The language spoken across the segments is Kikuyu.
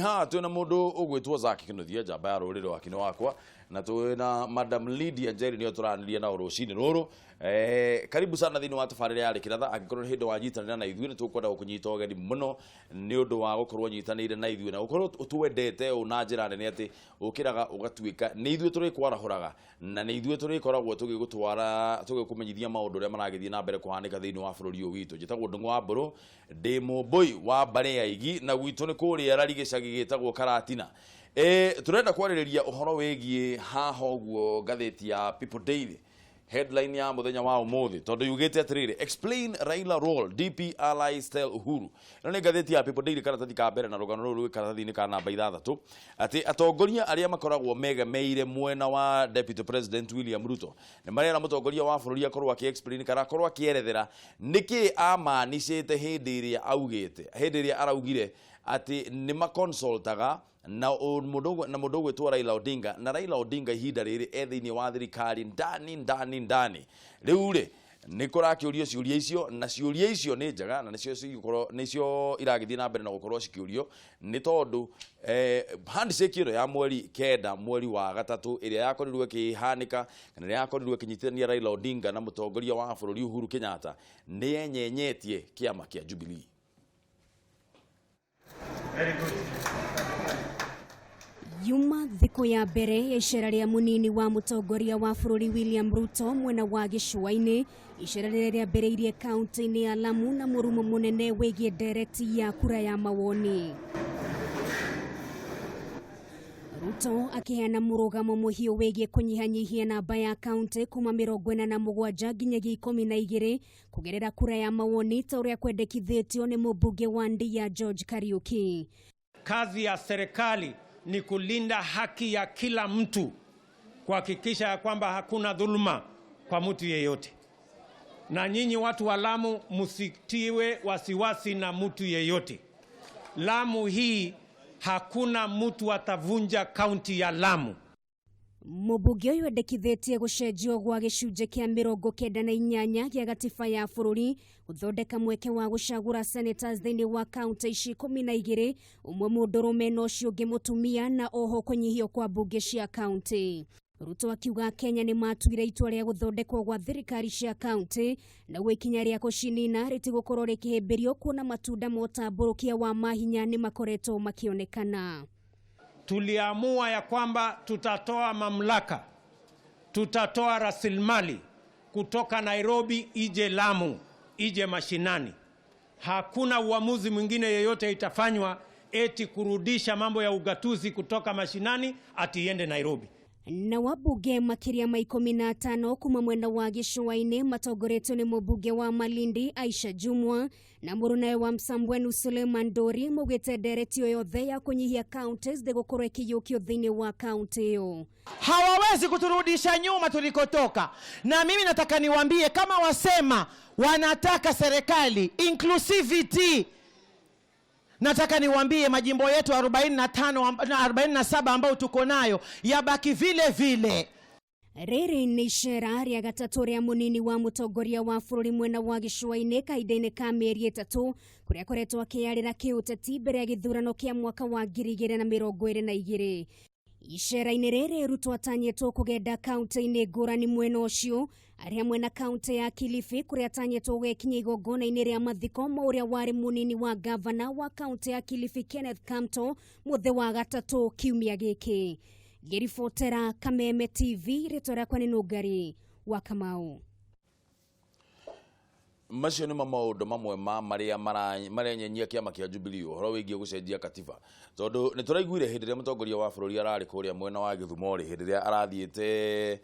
Haha twĩna mũndũ ũgwĩtwo Zack Kinuthia, njamba ya rũrĩrĩ wa kino wakwa, na twĩna Madam Lydia Njeri, nĩo tũranĩria nao rũcinĩ rũrũ. Karibu sana thĩinĩ wa tabarĩra ya Rĩkĩratha. Angĩkorwo nĩ hĩndĩ wanyitanĩra na ithuĩ, nĩ tũkwenda gũkũnyita ũgeni mũno nĩ ũndũ wa gũkorwo ũnyitanĩire na ithuĩ na gũkorwo ũtwendete ũũ na njĩra nene atĩ ũkĩraga ũgatuĩka nĩ ithuĩ tũrĩkwarahũraga na nĩ ithuĩ tũrĩkoragwo tũgĩgũtwara, tũgĩkũmenyithia maũndũ ũrĩa maragĩthiĩ na mbere kũhanĩka thĩinĩ wa bũrũri ũyũ witũ. Njĩtagwo Ndung'u wa Mbũrũ, ndĩ mũmbũi wa mbarĩ ya Igi, na gwitũ nĩ kũrĩa Rari, gĩcagi gĩtagwo Karatina. Tũrenda kwarĩrĩria ũhoro wĩgiĩ haha ũguo ngathĩti ya People Daily, headline ya mũthenya wa ũmũthĩ, tondũ yugĩte atĩrĩrĩ, "Explain Raila role, DP allies tell Uhuru." Ĩno nĩ ngathĩti ya People Daily, karatathi ka mbere, na rũgano rũrũ rwĩ karatathi-inĩ ka namba 6, atĩ atongoria arĩa makoragwo megemeire mwena wa Deputy President William Ruto nĩ marera mũtongoria wa bũrũri akorwo akĩ explain kana akorwo akĩerethera nĩkĩ amanicĩte hĩndĩ ĩrĩa augĩte, hĩndĩ ĩrĩa araugire atĩ nĩ maconsultaga na mũndũ ũgwĩtwo Raila Odinga, na Raila Odinga ihinda rĩrĩ e thĩinĩ wa thirikari ndani ndani ndani. Rĩu rĩ, nĩ kũrakĩũrio ciũria icio, na ciũria icio nĩ njega, na nĩcio cigũkorwo, nĩcio iragĩthiĩ na mbere na gũkorwo cikĩũrio, nĩ tondũ handshake ĩno ya mweri 9 mweri wa gatatũ, ĩrĩa yakorirwo ĩkĩhanĩka kana ĩrĩa yakorirwo ĩkĩnyitithania Raila Odinga na mũtongoria wa bũrũri Uhuru Kenyatta, nĩ yenyenyetie kĩama kĩa Jubilee. Yuma thikũ ya mbere ya icera rĩa mũnini wa mũtongoria wa bũrũri William Ruto mwena wa gĩcũa-inĩ, icera rĩrĩa rĩambĩrĩirie kaunti-inĩ ya Lamu na mũrumo mũnene wĩgiĩ ndereti ya kura ya mawoni. Ruto akĩheana mũrũgamo mũhiũ wĩgiĩ kũnyihanyihia namba ya kaunti kuma 47 nginyagia 12 kũgerera kura ya mawoni, ta ũrĩa kwendekithĩtio nĩ mũmbunge wa Ndia George Kariuki. Kazi ya serikali ni kulinda haki ya kila mtu, kuhakikisha ya kwamba hakuna dhuluma kwa mtu yeyote. Na nyinyi watu wa Lamu, msitiwe wasiwasi na mtu yeyote. Lamu hii, hakuna mtu atavunja kaunti ya Lamu. Mũmbunge ũyũ endekithĩtie gũcenjio gwa gĩcunjĩ kĩa 98 gĩa gatiba ya bũrũri gũthondeka mweke wa gũcagũra senators thĩinĩ wa kaunti ici 12, ũmwe mũndũrũme na ũcio ũngĩ mũtumia, na oho kũnyihio kwa mbunge cia kaunti. Ruto akiuga Kenya nĩ matuire itua rĩa gũthondekwo gwa thirikari cia kaunti, na guo ikinya rĩa kũcinina rĩtigũkorwo rĩkĩhĩmbĩrio, kuona matunda ma ũtambũrũkia wa mahinya nĩ makoretwo makĩonekana. Tuliamua ya kwamba tutatoa mamlaka, tutatoa rasilimali kutoka Nairobi ije Lamu, ije mashinani. Hakuna uamuzi mwingine yeyote itafanywa eti kurudisha mambo ya ugatuzi kutoka mashinani ati iende Nairobi. Na wabunge makĩria ma 15 kuma mwena wa gĩcũa-inĩ matongoretio nĩ mũmbunge wa Malindi Aisha Jumwa na mũrũnawe wa Msambweni Suleiman Dori maugĩte ndereti o yothe ya kũnyihia counties ndĩgũkorwo ĩkĩiyũkio thĩinĩ wa kaunti ĩyo. Hawawezi kuturudisha nyuma tulikotoka. Na mimi nataka niwaambie, kama wasema wanataka serikali inclusivity, nataka niwaambie majimbo yetu 45 na 47 ambayo tuko nayo yabaki vile vile. Rĩrĩ nĩ icera rĩa gatatũ rĩa mũnini wa mũtongoria wa bũrũri mwena wa gĩcũa-inĩ kahinda-inĩ ka mĩeri 3, kũrĩa akoretwo akĩyarĩra kĩũteti mbere ya gĩthurano kĩa mwaka wa 2022. Icera-inĩ rĩrĩ, Ruto atanyĩtwo kũgenda kaunti-inĩ ngũrani mwena ũcio, arĩ hamwe na kaunti ya Kilifi, kũrĩa atanyĩtwo gũgĩkinya igongona-inĩ rĩa mathiko ma ũrĩa warĩ mũnini wa gavana wa kaunti ya Kilifi Kenneth Kamto mũthĩ wa gatatũ kiumia gĩkĩ. Ngĩribotera Kameme TV, rĩtwa rĩakwa nĩ Nũngari wa Kamau. Macio nĩmo maũndũ mamwe ma marĩa marenyenyia kĩama kĩa Jubilee, ũhoro wĩgiĩ gũcenjia katiba, tondũ nĩ tũraiguire hĩndĩ ĩrĩa mũtongoria wa bũrũri ararĩ kũrĩa mwena wa Gĩthumo rĩ, hĩndĩ ĩrĩa arathiĩte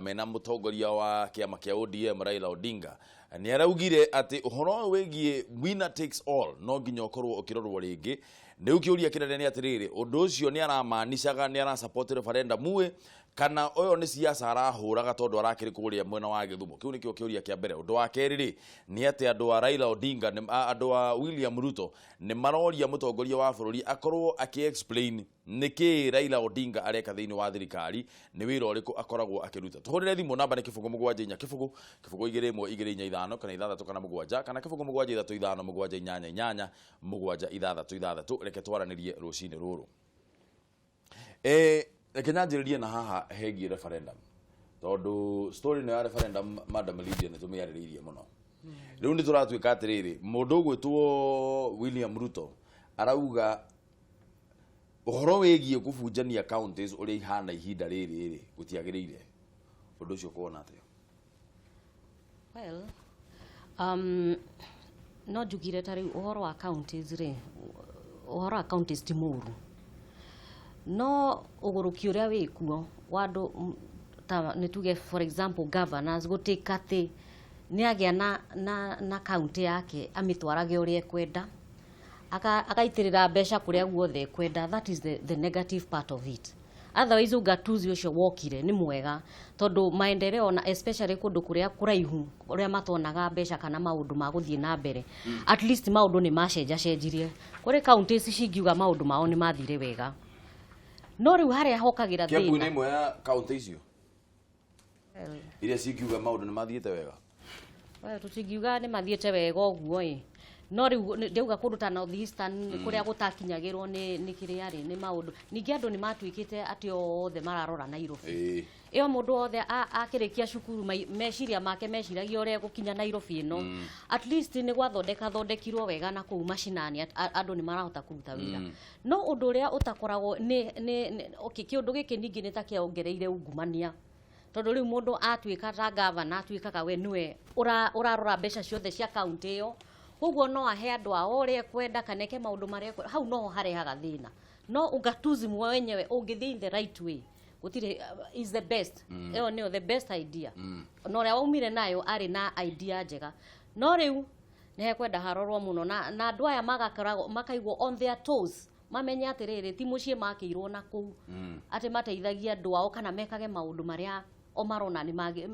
mena mũtongoria wa kĩama kĩa ODM Raila Odinga, nĩ araugire atĩ ũhoro ũyũ wĩgiĩ winner takes all no nginya ũkorwo ũkĩrorwo rĩngĩ. Rĩu kĩũria kĩnene nĩ atĩrĩrĩ, ũndũ ũcio nĩ aramanicaga nĩ arasupport referendum ĩ, Kana ũyũ nĩ siasa arahũraga tondũ arakĩrĩ kũrĩa mwena wa Gĩthumo? Kĩu nĩkĩo kĩũria kĩa mbere. Ũndũ wa kerĩ rĩ, nĩ atĩ andũ a Raila Odinga andũ a William Ruto nĩ maroria mũtongoria wa bũrũri akorwo akĩ explain nĩkĩ Raila Odinga areka thĩinĩ wa thirikari, nĩ wĩra ũrĩkũ akoragwo akĩruta. Tũhũrĩre thimũ, namba nĩ 0 7 4 0 0 2 1 2 4 5 kana 6 kana 7 kana 0 7 3 5 7 8 8 7 6 6. Reke twaranĩrie rũcinĩ rũrũ. Reke nyanjĩrĩrie na haha hegiĩ referendum, tondũ story ĩno ya referendum, Madam Lydia, nĩ tũmĩarĩrĩirie mũno. Rĩu nĩ tũratuĩka atĩrĩrĩ, mũndũ ũgwĩtwo William Ruto arauga ũhoro wĩgiĩ kũbunjania counties ũrĩa ihana ihinda rĩrĩ rĩ gũtiagĩrĩire. Ũndũ ũcio kuona atĩa? Well, no njugire ta rĩu ũhoro wa counties rĩ, ũhoro wa counties ti mũru, no ũgũrũki ũrĩa wĩkuo wa andũ, ta nĩ tuge, for example, governors gũtĩka atĩ nĩ agĩa na county yake amĩtwarage ũrĩa ekwenda, agaitĩrĩra mbeca kũrĩa guothe ekwenda. That is the negative part of it. Otherwise, ugatuzi ũcio wokire nĩ mwega, tondũ maendeleo na especially kũndũ kũrĩa kũraihu, kũrĩa matonaga mbeca kana maũndũ ma gũthiĩ na mbere, at least maũndũ nĩ macenjacenjirie. Kũrĩ counties cingiuga maũndũ mao nĩ mathire wega, no rĩu harĩa hokagĩra Kiambu nĩ thĩna. Ĩmwe ya kaunti icio iria cingiuga maũndũ nĩ mathiĩte wega. Well, tũtingiuga nĩ mathiĩte wega ũguo ĩ, no rĩu ndauga kũndũ ta North Eastern kũrĩa gũtakinyagĩrwo nĩ kĩrĩa rĩ, nĩ maũndũ. Ningĩ andũ nĩ matuĩkĩte atĩ othe mararora Nairobi. Ĩyo mũndũ wothe akĩrĩkia cukuru meciria make meciragia ũrĩa gũkinya Nairobi ĩno. At least nĩ gwathondeka thondekirwo wega na kũu macinani, andũ nĩ marahota kũruta wĩra, no ũndũ ũrĩa ũtakoragwo nĩ okay, kĩũndũ gĩkĩ ningĩ nĩ ta kĩongereire ungumania, tondũ rĩu mũndũ atuĩka ta gavana atuĩkaga we nĩwe ũrarora mbeca ciothe cia kaunti ĩyo, koguo no ahe andũ ao ũrĩa ekwenda kana eke maũndũ marĩa ekwenda. Hau noho harehaga thĩna, no ugatuzi mwenyewe ũngĩthiĩ in the right way, gũtirĩ, is the best. Ĩyo nĩyo the best idea, na ũrĩa waumire nayo arĩ na idea njega, no rĩu nĩ hekwenda harorwo mũno na andũ aya magakoragwo makaigwo on their toes, mamenye atĩrĩrĩ, ti mũciĩ makĩirwo na kũu atĩ mateithagia andũ ao kana mekage maũndũ marĩa o marona nĩ magi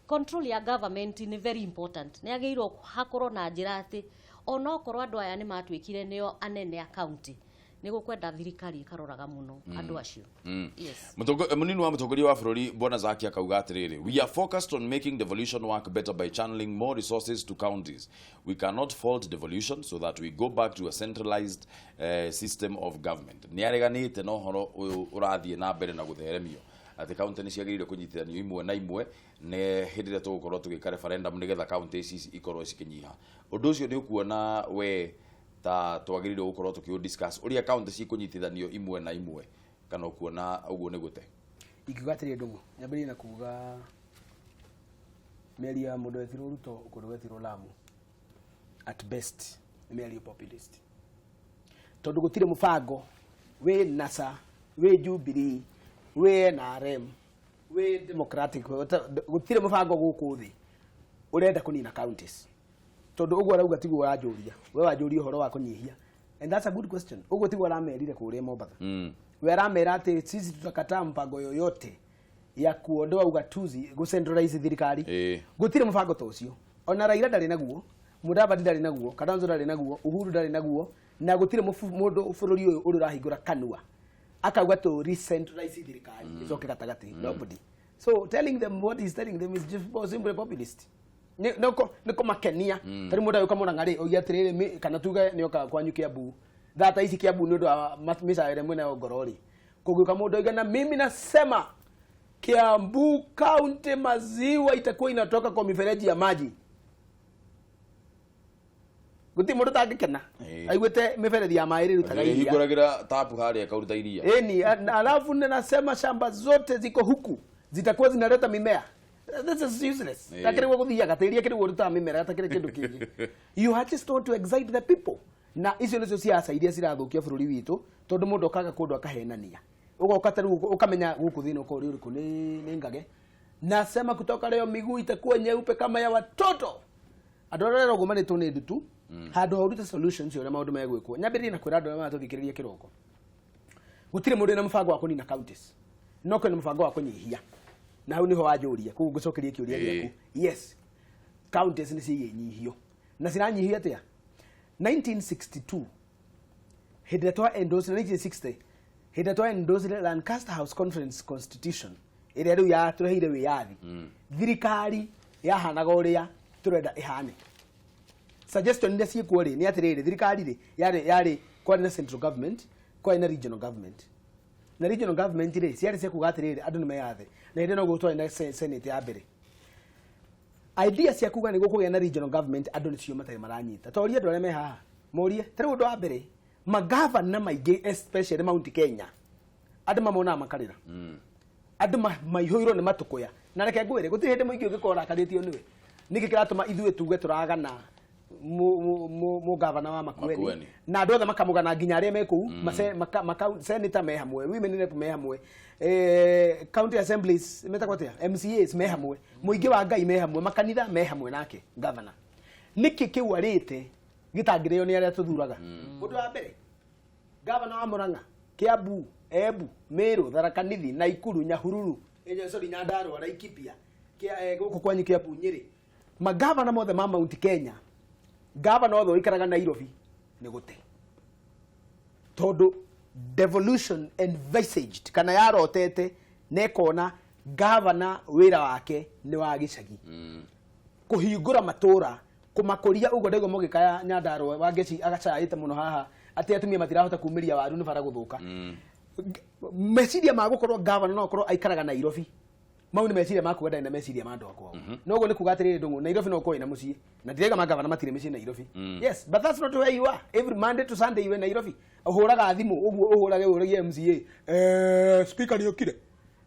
control ya government nĩ very important. Nĩ agĩrĩirwo hakorwo na njĩra atĩ onokorwo andũ aya nĩ matuĩkire nĩo anene a county, nĩ gũkwenda thirikari ĩkaroraga mũno andũ acio. Yes. Mũnini wa mũtongoria wa bũrũri Bwana Zaki akauga atĩrĩrĩ, "We are focused on making devolution work better by channeling more resources to counties. We cannot fault devolution so that we go back to a centralized system of government." Nĩ areganĩte na ũhoro ũyũ ũrathiĩ na mbere na gũtheremio atĩ kaunti nĩ ciagĩrĩire kũnyitithanio imwe na imwe nĩ hĩndĩ ĩrĩa tũgũkorwo tũgĩka referendum nĩgetha kaunti ici ikorwo cikĩnyiha. Ũndũ ũcio nĩ ũkuona we ta twagĩrĩirwo gũkorwo tũkĩ discuss ũrĩa kaunti cikũnyitithanio imwe na imwe, kana ũkuona ũguo nĩ gũte? Ingiuga atĩrĩ, ndũng'ũ, nyambĩrĩrie na kuga mĩario ya mũndũ wetirwo Ruto kũndũ gwetirwo Lamu at best nĩ mĩario populist, tondũ gũtirĩ mũbango wĩ NASA, wĩ Jubilee, wĩ NRM, wĩ Democratic, gũtirĩ mũbango gũkũ thĩ ũrenda kũnina counties, tondũ ũguo arauga tiguo wanjũria. We wanjũria ũhoro wa kũnyihia, and that's a good question. Ũguo tiguo aramerire kũrĩa Mombatha. We aramera atĩ sisi tutakataa mpango yoyote ya kuondoa ugatuzi, gucentralize thirikari. Gũtirĩ mũbango ta ũcio. Ona Raila ndarĩ naguo, Mudavadi ndarĩ naguo, Kalonzo ndarĩ naguo, Uhuru ndarĩ naguo, na gũtirĩ mũndũ bũrũri ũyũ ũrĩ ũrahingũra kanua akauga tu recentralize thirikari icoke gatagatĩ. Nobody. So telling them what he's telling them is just simply populist. Nĩ kũmakenia. Tarĩ mũndũ agĩũka Mũrang'a rĩ, oige atĩrĩrĩ, kana tuge nĩ oka kwanyu Kiambu thata ici, Kiambu nĩ ũndũ wa mĩcaara ĩrĩa mwĩnayo ngoro rĩ, kũngĩũka mũndũ oige, "Na mimi nasema Kiambu County maziwa itakuwa inatoka kwa mifereji ya maji," gutirĩ mũndũ tangĩkena aiguĩte mĩberethi ya maĩ ĩrutaga iria. Hingũragĩra tapu harĩa ĩkaruta iria. Eni, alafu nasema shamba zote ziko huku zitakuwa zinaleta mimea. This is useless. Takĩrĩ guo gũthiaga tĩri akĩrĩ guo ũrutaga mĩmera gatakĩrĩ kĩndũ kĩngĩ. You are just want to excite the people. Na icio nĩcio siasa iria cirathũkia bũrũri witũ, tondũ mũndũ okaga kũndũ akahenania. Ũgoka ta rĩu ũkamenya gũkũ thĩna ũkorwo ũrĩ ũrĩkũ nĩ ngage. Nasema kutoka leo miguu itakuwa nyeupe kama ya watoto. Andũ arĩa ũguo marĩtwo nĩ ndutu handũ ha ũrute solutions ũrĩa maũndũ megwĩkwo. Nyambĩrĩrie na kwĩra andũ arĩa maratũthikĩrĩria kĩroko. Gũtirĩ mũndũ wĩna mũbango wa kũnina counties, no kwĩna mũbango wa kũnyihia, na hau nĩho wanjũria. Koguo ngũcokerie kĩũria gĩaku, yes, counties nĩ cinyihio. Na ciranyihio atĩa? 1962 hĩndĩ ĩrĩa twa endorse, 1960 hĩndĩ ĩrĩa twa endorse Lancaster House Conference Constitution ĩrĩa rĩu yatũreheire wĩyathi, thirikari yahanaga ũrĩa tũrenda ĩhane. Suggestion iria ciĩkuo rĩ, nĩ atĩrĩrĩ, thirikari rĩ, yarĩ kwarĩ na central government, kwarĩ na regional government, na regional government rĩ, ciarĩ cia kuga atĩrĩrĩ, andũ nĩ meyathe. Na hĩndĩ ĩyo noguo twarĩ na senate ya mbere. Idea cia kuga nĩ gũkũgĩa na regional government, andũ nĩcio matarĩ maranyita. Toria andũ arĩa me haha, morie. Ta rĩu ũndũ wa mbere, magavana maingĩ, especially Mount Kenya, andũ mamonaga makarĩra, andũ maihũirwo nĩ matũkũya. Na reke ngwĩre, gũtirĩ hĩndĩ mũingĩ ũngĩkorwo ũrakarĩtio nĩwe. Nĩkĩ kĩratũma ithuĩ tuge tũragana mũgavana wa Makueni, Makueni. Na andũ othe makamũgana, nginya arĩa me kũu senator me hamwe, women rep me hamwe, county assemblies metagwo atĩa, MCAs me hamwe, mũingĩ wa Ngai me hamwe, makanitha me hamwe nake governor. Nĩkĩ kĩu arĩte gĩtangĩrĩo nĩ arĩa tũthuraga? Ũndũ wa mbere, gavana wa Murang'a, Kiambu, Embu, Meru, Tharaka Nithi, Naikuru, Nyahururu, sorry, Nyandarua, Laikipia, gũkũ kwanyu Kiambu, Nyĩrĩ, magavana mothe ma Mount Kenya, gavana othe ũikaraga Nairobi nĩ gũte, tondũ devolution envisaged kana yarotete na ĩkona gavana wĩra wake nĩ wa gĩcagi, kũhingũra matũra, kũmakũria. Ũguo ndaigua mũgĩkaya Nyandarua wa Ngeci agacaĩte mũno haha atĩ atumia matirahota kumĩria waru nĩ bara gũthũka. Meciria ma gũkorwo gavana no akorwo aikaraga Nairobi, mau nĩ meciria ma kuga ndarĩ na meciria ma andũ a kwao. No ũguo nĩ kuga atĩrĩrĩ, Ndũng'ũ, Nairobi no ũkorwo wĩna mũciĩ, na ndirauga magavana matirĩ mĩciĩ Nairobi. Yes, but that's not where you are every Monday to Sunday. You Nairobi ũhũraga thimũ ũguo, ũhũrage ũragie MCA, speaker nĩ ũkire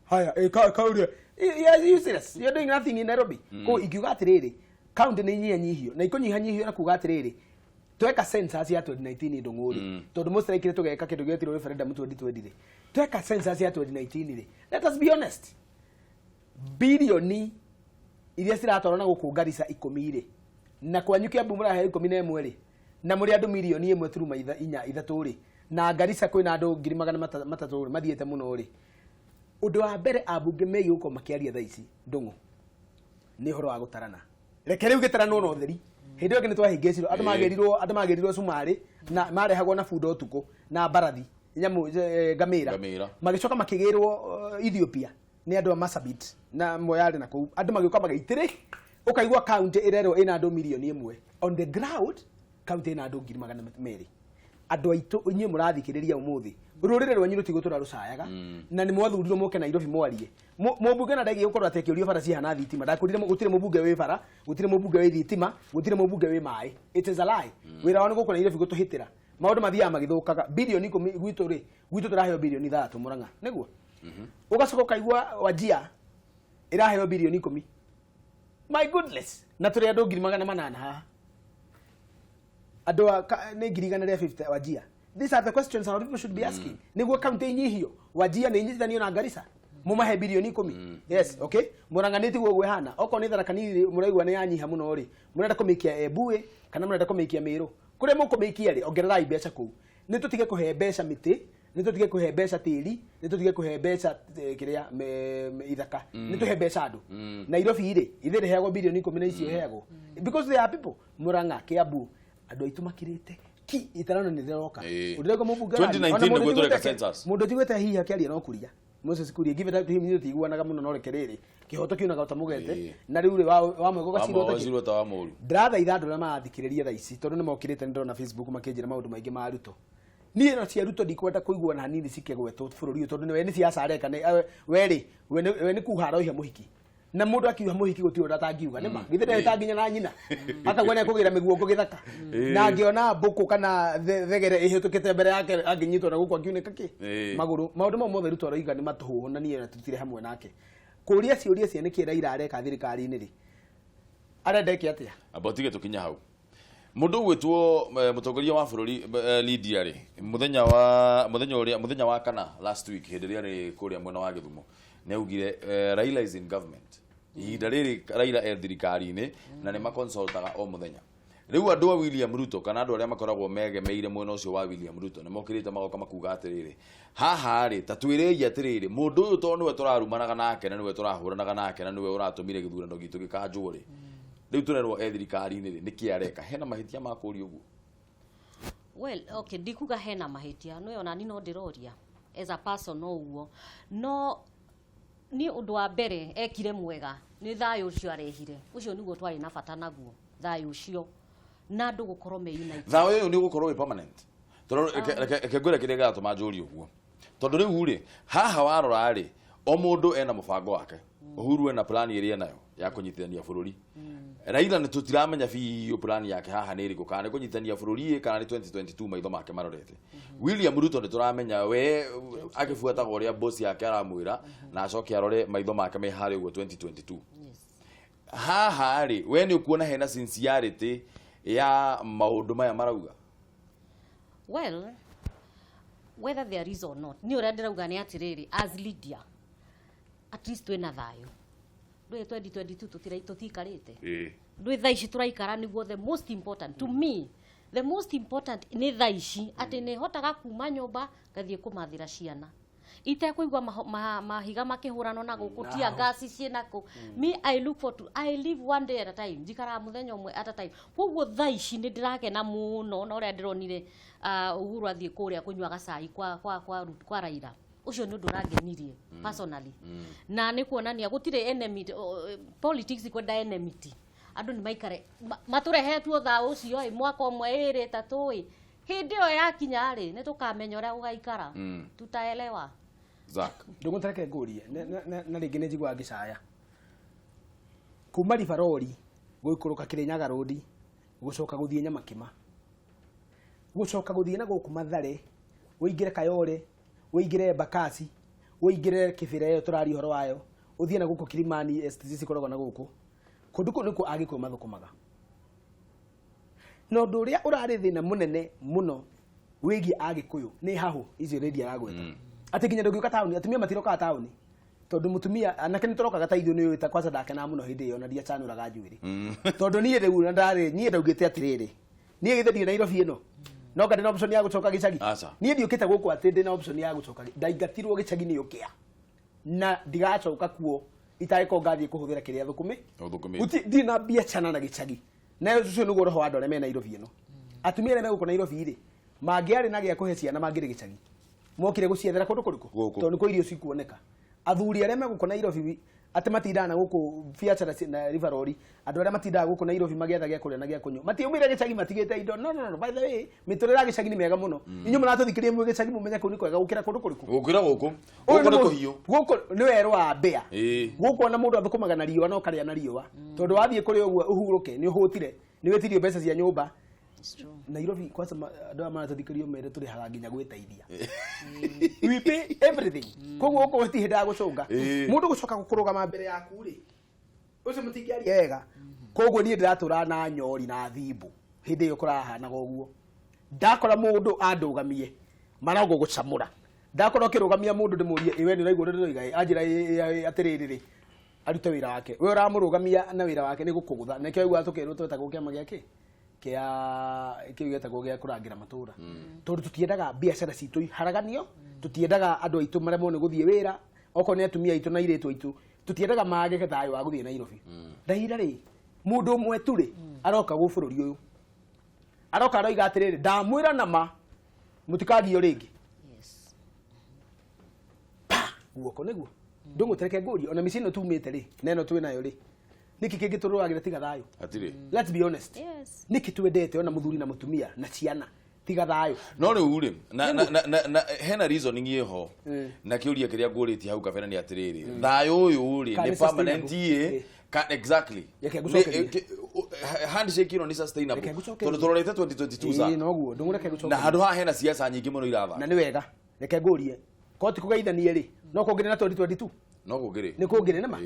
haya, kauria. Yes, useless, you're doing nothing in Nairobi. Koguo ingiuga atĩrĩrĩ, county nĩ inyihanyihio na ikũnyihanyihio na kuga atĩrĩrĩ, tweka census ya 2019, Ndũng'ũ rĩ, tondũ most likely tũgeka kĩndũ gĩetirwo referendum 2020 rĩ, tweka census ya 2019 rĩ, let us be honest, bilioni iria ciratwarwo na gũkũ Garissa 10 rĩ, na kwanyu Kiambu mũraheo 11 rĩ, na mũrĩ andũ 1.4 turuma inya ithatũ rĩ, na Garissa kwĩna andũ ngiri magana matatũ rĩ, mathiĩte mũno rĩ. Ũndũ wa mbere ambunge megiĩ gũkorwo makĩaria thaa ici, Ndũng'ũ, nĩ ũhoro wa gũtarana. Reke rĩu gĩtaranwo na ũtheri. Hĩndĩ ĩyo ĩngĩ nĩ twahĩngĩcirwo, andũ magĩrirwo cumarĩ na marehagwo na bunda ũtukũ na mbarathi nyamũ, ngamĩra. Ngamĩra. Magĩcoka makĩgĩrwo Ethiopia nĩ andũ a Marsabit na Moyale, na kũu andũ magĩũka magĩitĩrĩ. Ũkaigua county ĩrerwo ĩna andũ 1 million, on the ground county ĩna andũ 200,000. Andũ aitũ, inyuĩ mũrathikĩrĩria ũmũthĩ, rũrĩrĩ rwanyu rũtigũtũra rũcayaga, na nĩ mwathurirwo mũke Nairobi mwarie. Mũmbunge na ndagiĩ gũkorwo atĩ akĩũrio bara cihana thitima. Ndakwĩrire gũtirĩ mũmbunge wĩ bara, gũtirĩ mũmbunge wĩ thitima, gũtirĩ mũmbunge wĩ maĩ. It is a lie. Wĩra wao nĩ gũkũ Nairobi gũtũhĩtĩra. Maũndũ mathiaga magĩthũkaga. Bilioni 10 gwitũ rĩ, gwitũ tũraheo bilioni 6 Murang'a nĩguo. Ũgacoka ũkaigua Wajia ĩraheo bilioni 10. My goodness, na tũrĩ andũ 800,000 haha, andũ a nĩ 150,000 Wajia. These are the questions our people should be asking. Nĩguo county inyihio, Wajia nĩ inyitithanio na Garissa, mumahe bilioni 10. Yes, okay, Murang'a nĩ tiguo ũguo ĩhana. Okorwo nĩ Tharaka Nithi mũraigua nĩ yanyiha mũno rĩ, mũrenda kũmĩikia Embu ĩ, kana mũrenda kũmĩikia Mĩrũ? Kũrĩa mũkũmĩikia rĩ, ongererai mbeca kũu. Nĩ tũtige kũhe mbeca mĩtĩ, nĩ tũtige kũhe mbeca tĩri, nĩ tũtige kũhe mbeca kĩrĩa ithaka, nĩ tũhe mbeca andũ. Nairobi rĩ, ithe rĩheagwo bilioni 10 na icio iheagwo because they are people. Murang'a, Kiambu, andũ aitũ makirĩte ki itarano nĩ rĩroka. Ũndĩraigua mũmbunge 2019 ona mũndũ nĩguo tũreka census. Mũndũ ũtiguĩte hihi akĩaria no Kuria, Moses Kuria. Give it up to him. Ithuĩ tũtiguanaga mũno, no reke rĩrĩ, kĩhoto kiunaga ta mũgete. Na rĩu rĩ, wa mwega ũgacirwo ta kĩ? Wacirwo ta wa mũru. Ndĩrathaitha andũ arĩa marathikĩrĩria thaa ici, tondũ nĩ mokĩrĩte, nĩ ndĩrona Facebook makĩnjĩra maũndũ maingĩ ma Ruto. Niĩ no cia Ruto ndikwenda kũigua na hanini cikĩgwetwo bũrũri ũyũ, tondũ nĩ we nĩ siasa areka. Nĩ we rĩ, we nĩ kuha aroiha mũhiki, na mũndũ akiuha mũhiki gũtirĩ ũndũ atangiuga. Nĩ ma githĩ ndeta nginya na nyina akauga nĩ ekũgĩra mĩguongo gĩthaka, na angĩona mbũkũ kana thegere ĩhĩtũkĩte mbere yake angĩnyitwo na gũkũ akiunĩka kĩ magũrũ. Maũndũ mau mothe Ruto aroiga nĩ matũhũhũ, na niĩ tũtirĩ hamwe nake. Kũria ciũria cia nĩkĩ Raila areka thirikari-inĩ rĩ, arenda ĩke atĩa? Amba tige tũkinye hau. Mũndũ ũgwĩtwo mũtongoria wa bũrũri, Lydia rĩ, mũthenya wa mũthenya ũrĩa mũthenya wa kana last week, hĩndĩ ĩrĩa arĩ kũrĩa mwena wa Gĩthumo, nĩ augire Raila is in government. Ihinda rĩrĩ Raila e thirikari-inĩ na nĩ maconsultaga o mũthenya. Rĩu andũ a William Ruto kana andũ arĩa makoragwo megemeire mwena ũcio wa William Ruto nĩ mokĩrĩte magoka makuga atĩrĩrĩ, haha rĩ, ta twĩrei atĩrĩrĩ, mũndũ ũyũ tondũ nĩwe tũrarumanaga nake na nĩwe tũrahũranaga nake na nĩwe ũratũmire gĩthurano gitũ gĩkanjwo rĩ, rĩu tũrerwo e thirikari-inĩ rĩ, nĩkĩ areka? Hena mahĩtia ma kũũria ũguo? Well, okay, ndikuga hena mahĩtia, nĩ ona ni no ndĩroria as a person no ũguo, no niĩ ũndũ wa mbere ekire mwega nĩ thayũ ũcio arehire, ũcio nĩguo twarĩ na bata naguo, thayũ ũcio na andũ gũkorwo me united. Thayũ ũyũ nĩ ũgũkorwo wĩ permanent? Tondũ reke ngwĩre kĩrĩa kĩratũma njũrie ũguo, tondũ rĩu rĩ, haha warora rĩ, o mũndũ ena mũbango wake. Uhuru ena plan ĩrĩa enayo ya kũnyitithania bũrũri. Raila nĩ tũtiramenya biũ plan yake haha nĩ ĩrĩkũ, kana nĩ kũnyitithania bũrũri ĩ, kana nĩ 2022 maitho make marorete. William Ruto nĩ tũramenya we agĩbuataga ũrĩa boss yake aramwĩra na acoke arore maitho make me harĩa ũguo 2022. Haha rĩ, we nĩ ũkuona hena sincerity ya maũndũ maya marauga? Well, whether there is or not, nĩ ũrĩa ndĩrauga nĩ atĩrĩrĩ, as Lydia, at least twĩna thayũ. Ndũĩ 2022 tũtiikarĩte. Ndũĩ thaa ici tũraikara nĩguo the most important to me, the most important nĩ thaa ici atĩ nĩ hotaga kuma nyũmba ngathiĩ kũmathĩra ciana itekũigua mahiga makĩhũranwo na gũkũ tia ngasi ciĩna kũ. Me, I look for to, I live one day at a time, njikaraga mũthenya ũmwe at a time. Koguo thaa ici nĩ ndĩrakena mũno na ũrĩa ndĩronire Uhuru athiĩ kũrĩa kũnyua gacai kwa Raila. Ũcio nĩ ũndũ ũrangenirie personally, na nĩ kuonania gũtirĩ enemy, politics kwenda enmity. Andũ nĩ maikare matũrehetwo thayũ ũcio ĩ mwaka ũmwe, ĩrĩ, ĩtatũ ĩ, hĩndĩ ĩyo yakinya rĩ, nĩ tũkamenya ũrĩa gũgaikara, tutaelewa. Zack. Ndũgũtareke ngũrie na rĩngĩ nĩ njiguaga ngĩcaya kuma Rivarori gũikũrũka Kĩrĩnyaga Road, gũcoka gũthiĩ Nyamakĩma, gũcoka gũthiĩ na gũkũ Mathare, ũingĩre Kayole, ũingĩre Embakasi, ũingĩre Kĩbĩra ĩyo tũraria ũhoro wayo, ũthiĩ na gũkũ Kilimani, STC cikoragwo na gũkũ kũndũ kũu nĩkuo Agĩkũyũ mathũkũmaga. Na ũndũ ũrĩa ũrarĩ thĩna mũnene mũno wĩgiĩ Agĩkũyũ nĩ hahũ icio Lydia aragweta, atĩ nginya ndũngĩũka taũni, atumia matirokaga taũni, tondũ mũtumia anake nĩ tũrokaga ta ithuĩ nĩ ũĩ ta kwanza ndakenaga mũno hĩndĩ ĩyo na ndiacanũraga njuĩrĩ, tondũ niĩ rĩu na ndarĩ niĩ ndaugĩte atĩrĩrĩ, niĩ githĩ ndirĩ Nairobi ĩno, no nga ndĩna option ya gũcoka gĩcagi? Aca. Niĩ ndiũkĩte gũkũ atĩ ndĩna option ya gũcoka, ndaingatirwo gĩcagi nĩ ũkĩa na ndigacoka kuo itagĩkorwo ngathiĩ kũhũthĩra kĩrĩa thũkũmĩ. Ũthũkũmĩte. Ndirĩ na biacara na gĩcagi, na ũcio nĩguo roho wa andũ arĩa me Nairobi ĩno. Atumia arĩa me gũkũ Nairobi rĩ, mangĩarĩ na gĩa kũhe ciana mangĩrĩ gĩcagi, mokire gũciethera kũndũ kũrĩkũ? Gũkũ. Tondũ nĩkuo irio cikuoneka. Athuri arĩa me gũkũ Nairobi atĩ matindaga na gũkũ biacara na Rivarori, andũ arĩa matindaga gũkũ Nairobi magĩetha gĩa kũrĩa na gĩa kũnyua, matiumire gĩcagi matigĩte indo. No, no, no, by the way, mĩtũrĩre ya gĩcagi nĩ mĩega mũno. Inyuĩ mũratũthikĩrĩria mwĩ gĩcagi, mũmenye kũu nĩ kwega gũkĩra kũndũ kũrĩkũ? Gũkĩra gũkũ. Ũyũ Gũkũ nĩ nĩ kũhiũ. Gũkũ nĩ werũ wa mbĩa. Gũkũ ona mũndũ athũkũmaga na riũa na ũkarĩa na riũa, tondũ wathiĩ kũrĩa ũguo ũhurũke nĩ ũhũtire, nĩ wĩtirio mbeca cia nyũmba. It's true. Nairobi kwanza andũ aya maratũthikĩrĩria mere tũrĩhaga nginya gwĩteithia, we pay everything. Koguo gũkũ gũtirĩ hĩndĩ ya gũcũnga mũndũ gũcoka kũrũgama mbere yaku rĩ, ũcio mũtingĩaria wega. Koguo niĩ ndĩratũra na nyori na thimbũ hĩndĩ ĩyo kũrahanaga ũguo, ndakora mũndũ andũgamie marongo gũcamũra, ndakora ũkĩrũgamia mũndũ ndĩmũrie, "Ĩ, we nĩ ũraigua ũrĩa ndĩroiga?" Ĩ, anjĩra, "Ĩ, ĩ, ĩ," atĩrĩrĩ rĩ, arute wĩra wake, we ũramũrũgamia na wĩra wake nĩ gũkũgũtha. Nĩkĩo aiguaga tũkĩrwo twetagwo kĩama gĩa kĩ kĩa kĩu gĩetagwo gĩa kũrangĩra matũra, tondũ tũtiendaga biacara citũ iharaganio, tũtiendaga andũ aitũ maremwo nĩ gũthiĩ wĩra, okorwo nĩ atumia aitũ na airĩtu aitũ, tũtiendaga mage thayũ wa gũthiĩ Nairobi. Raila rĩ, mũndũ ũmwe tu rĩ, aroka gwĩ bũrũri ũyũ, aroka aroiga atĩrĩrĩ, ndamwĩra nama mũtikagio rĩngĩ. Guoko nĩguo ndũngũtereke ngũrie ona mĩciĩ ĩno tumĩte rĩ, na ĩno twĩ nayo rĩ, nĩkĩ kĩngĩ tũrũagĩra tiga thayũ? Hatirĩ. Let's be honest. Nĩkĩ twendete ona mũthuri na mũtumia na ciana tiga thayũ? No rĩu rĩ, na hena reasoning ĩho na kĩũria kĩrĩa ngũrĩtie hau kabere nĩ atĩrĩrĩ, thayũ ũyũ rĩ, Kana nĩ nĩ sustainable? permanent ĩ exactly. Reke ngũcokerie. Handshake ĩno nĩ sustainable? Reke ngũcokerie. Tondũ tũrorete 2022 Ĩĩ, za noguo ndũngũreke na ngũcokerie. handũ haha hena siasa nyingĩ mũno Na irathaka. nĩ wega, reke ngũrie, koti kũgeithanie rĩ, no kũngĩrĩ na 2022? No kũngĩrĩ. Nĩ kũngĩrĩ nĩma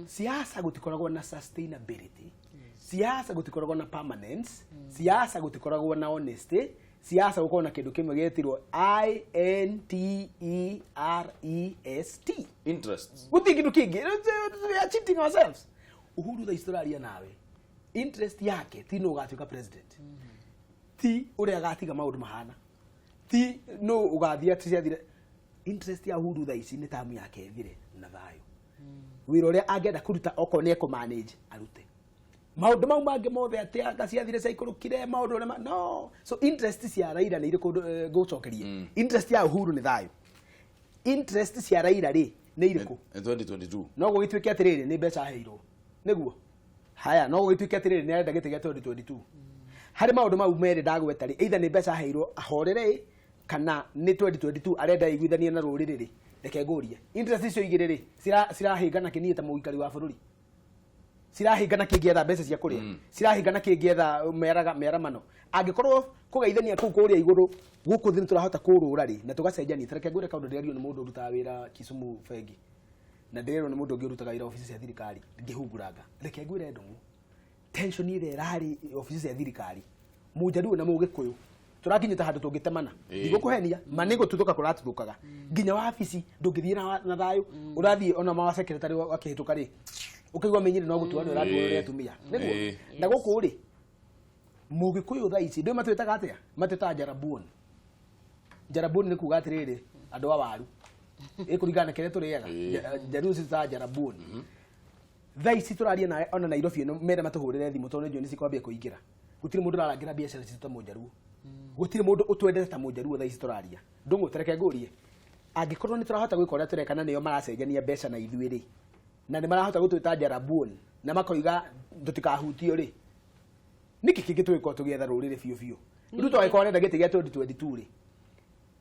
siasa gũtikoragwo na sustainability, siasa gũtikoragwo na permanence, siasa gũtikoragwo na honesty, siasa gũkoragwo na kĩndũ kĩmwe gĩetirwo I N T E R E S T. Interests. Gũtirĩ kĩndũ kĩngĩ. We are cheating ourselves. Uhuru thaa ici tũraria nawe, Interest yake ti nũ ũgatuĩka president, ti ũrĩa agatiga maũndũ mahana, ti nũ ũgathiĩ atĩ ciathire. Interest ya Uhuru thaa ici nĩ tamu yake ĩthire na thayũ. Wĩra ũrĩa angĩenda kũruta, okorwo nĩ ekũmanage, arute. Maũndũ mau mangĩ mothe, atĩ anga ciathire ciaikũrũkire maũndũ ũrĩa no. So interest cia Raila nĩ irĩkũ? Ngũcokerie, interest ya Uhuru nĩ thayũ. Interest cia Raila rĩ, nĩ irĩkũ? 2022. No gũgĩtuĩke atĩrĩrĩ, nĩ mbeca aheirwo nĩguo haya. No gũgĩtuĩke atĩrĩrĩ, nĩ arenda gĩtĩ gĩa 2022. Harĩ maũndũ mau merĩ ndagweta rĩ, either nĩ mbeca aheirwo ahorere ĩ, kana nĩ 2022 arenda aiguithanie na rũrĩrĩ rĩ. Reke ngũrie, interest icio igĩrĩ rĩ, cirahĩngana kĩ? Niĩ ta mũikari wa bũrũri, cirahĩngana kĩngĩetha mbeca cia kũrĩa, cirahĩngana kĩngĩetha mĩaraga mĩaramano? Angĩkorwo kũgeithania kũu kũrĩa igũrũ, gũkũ thĩ nĩ tũrahota kũrũra rĩ na tũgacenjania. Reke ngwĩre kaũndũ ndĩrario nĩ mũndũ ũrutaga wĩra Kisumu bengi, na ndĩrerwo nĩ mũndũ ũngĩ ũrutaga wĩra obici cia thirikari ngĩhunguranga. Reke ngwĩre ndũng'ũ, tension ĩrĩa ĩrarĩ obici cia thirikari, Mũnjaruo na Mũgĩkũyũ tũrakinyĩte handũ tũngĩtemana. Ndigũkũhenia, ma nĩ gũtuthũka kũratuthũkaga nginya wabici. Ndũngĩthiĩ na thayũ, ũrathiĩ ona ma secretary akĩhĩtũka rĩ, ũkaigua menyire no gũtua nĩ ũratuo nĩ atumia nĩguo. Na gũkũ rĩ, Mũgĩkũyũ thaa ici ndũĩ matwĩtaga atĩa? Matwĩtaga njarabuoni. Njarabuoni nĩ kuga atĩrĩrĩ, andũ a waru ĩkũringana na kĩrĩa tũrĩaga. Njaruo citwĩtaga njarabuoni. Thaa ici tũraria nawe, ona Nairobi ĩno mera matũhũrĩre thimũ, tondũ nĩ njũĩ nĩ cikwambia kũingĩra. Gũtirĩ mũndũ ũrarangĩra biacara citũ ta Mũnjaruo, gũtirĩ mũndũ ũtwendete ta Mũnjaruo thaa ici tũraria. Ndũng'ũ, tereke ngũrie, angĩkorwo nĩ tũrahota gwĩka ũrĩa tũreka na nĩo maracenjania mbeca na ithuĩ rĩ, na nĩ marahota gũtwĩta njarabuoni na makoiga tũtikahutio rĩ, nĩkĩ kĩngĩ tũgĩkorwo tũgĩetha rũrĩrĩ biũ biũ? Ruto angĩkorwo arenda gĩtĩ gĩa 2022 rĩ,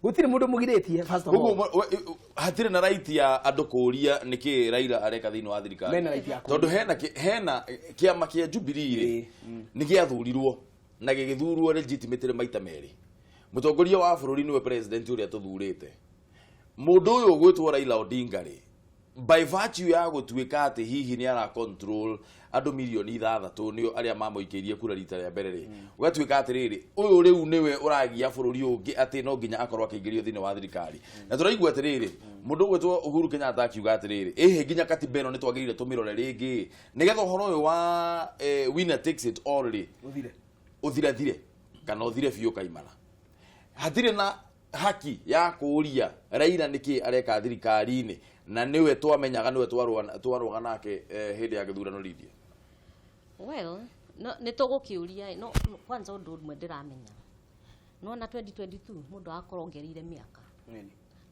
gũtirĩ mũndũ mũgirĩtie, first of all. Koguo hatirĩ na right ya andũ kũũria nĩkĩ Raila areka thĩinĩ wa thirikari? Mena right ya kũũria. Tondũ hena kĩama kĩa Jubilee rĩ, nĩ gĩathurirwo na gĩgĩthurwo legitimately maita merĩ. Mũtongoria wa bũrũri nĩwe president ũrĩa tũthurĩte. Mũndũ ũyũ ũgwĩtwo Raila Odinga rĩ, by virtue ya gũtuĩka atĩ hihi nĩ ara control andũ 6 milioni nĩo arĩa mamũikĩirie kura rita rĩa mbere rĩ, ũgatuĩka atĩrĩrĩ, ũyũ rĩu nĩwe ũragia bũrũri ũngĩ atĩ no nginya akorwo akĩingĩrio thĩinĩ wa thirikari. Na tũraigua atĩrĩrĩ, mũndũ ũgwĩtwo Uhuru Kenyatta akiuga atĩrĩrĩ, ĩhĩ, nginya katiba ĩno nĩ twagĩrĩire tũmĩrore rĩngĩ nĩgetha ũhoro ũyũ wa winner takes it all rĩ, ũthire. Ũthirathire kana ũthire biũ kaimana. Hatirĩ na haki ya kũũria Raila nĩkĩ areka thirikari-inĩ, na nĩwe twamenyaga, nĩwe twarũaga nake hĩndĩ ya gĩthurano, Lydia? Well, no nĩ tũgũkĩũria no kwanza ũndũ ũmwe ndĩramenya, nona 2022 mũndũ agakorwo ongereire mĩaka,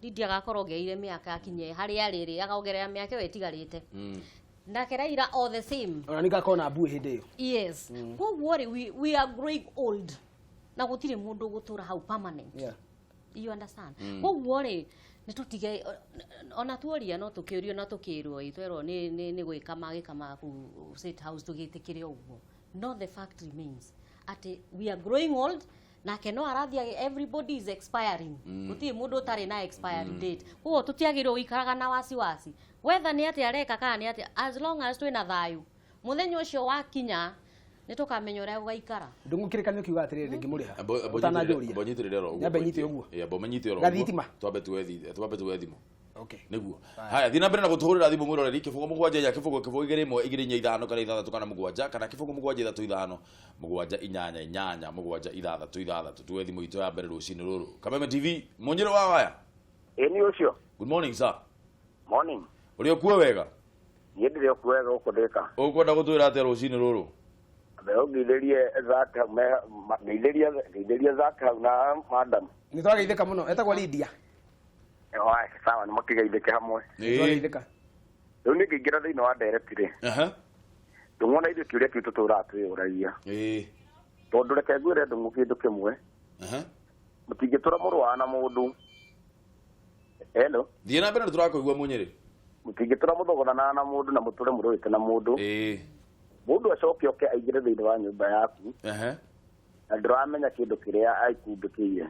Lydia agakorwo ongereire mĩaka akinye harĩa rĩrĩ, akongerera mĩaka ĩyo ĩtigarĩte. Nake Raila all the same. Ona nĩ ngakorwo na mbui hĩndĩ ĩyo. Yes, koguo rĩ, we are growing old na gũtirĩ mũndũ ũgũtũra hau permanent. You understand? Koguo rĩ, nĩ tũtige ona tuoria, no tũkĩũrio na tũkĩrwo ĩ, twerwo nĩ gwĩka magĩka kũu State House, tũgĩtĩkĩre ũguo. No the fact remains atĩ we are growing old, nake no arathiĩ. Everybody is expiring, gũtirĩ mũndũ ũtarĩ na expiry date. Koguo tũtiagĩrĩirwo gũikaraga na wasiwasi wetha nĩ atĩa areka kana nĩ atĩa. As long as twĩna thayũ, mũthenya ũcio wakinya nĩ tũkamenya ũrĩa gũgaikara. Ndũng'ũ, kĩrĩkanĩro kiuga atĩrĩrĩ, ngĩmũrĩha ũtananjũria. Mbonyitĩrĩre oro ũguo. Nyambe nyite ũguo. Ĩ, mbo nyite oro. Gathitima. Ũguo twambe tuwe thimũ. Okay. Nĩguo haya, thiĩ na mbere na gũtũhũrĩra thimũ, mwĩroreri, 0 7 inya 0 0 2 1 2 4 5 kana 6 kana 7 kana 0 7 3 5 7 8 8 8 7 6 6. Tuwe thimũ itũ ya mbere rũcinĩ rũrũ. Kameme TV, mũnyĩrĩ wa waya. Ĩ, nĩ ũcio. Good morning, sir. Morning. Ũrĩ ũkuo wega? Niĩ ndĩrĩ okuo wega gũkũ ndĩka. Ũkwenda gũtwĩra atĩa rũcinĩ rũrũ? Ngeithĩrie Zak hau ngeithĩrie Zak hau na madam. Nĩ twageithĩka mũno. Etagwo Lydia. Oe, sawa, nĩ mũkĩgeithĩke hamwe. Nĩ twageithĩka. Rĩu nĩ ngĩingĩra thĩinĩ wa ndereti rĩ, ndũng'ona ithuĩ kĩũria kĩu tũtũraga twĩyũragia, tondũ reke ngwĩre ndũng'ũ kĩndũ kĩmwe, mũtingĩtũra mũrũaga na mũndũ. Hello? Thiĩ na mbere, nĩ tũrakũigua, mũnyĩrĩ. Mũtingĩtũra mũthogothanaga na mũndũ na mũtũre mũrũĩte na mũndũ, mũndũ acoke oke aingĩre thĩinĩ wa nyũmba yaku na ndũramenya kĩndũ kĩrĩa aikundũkĩire.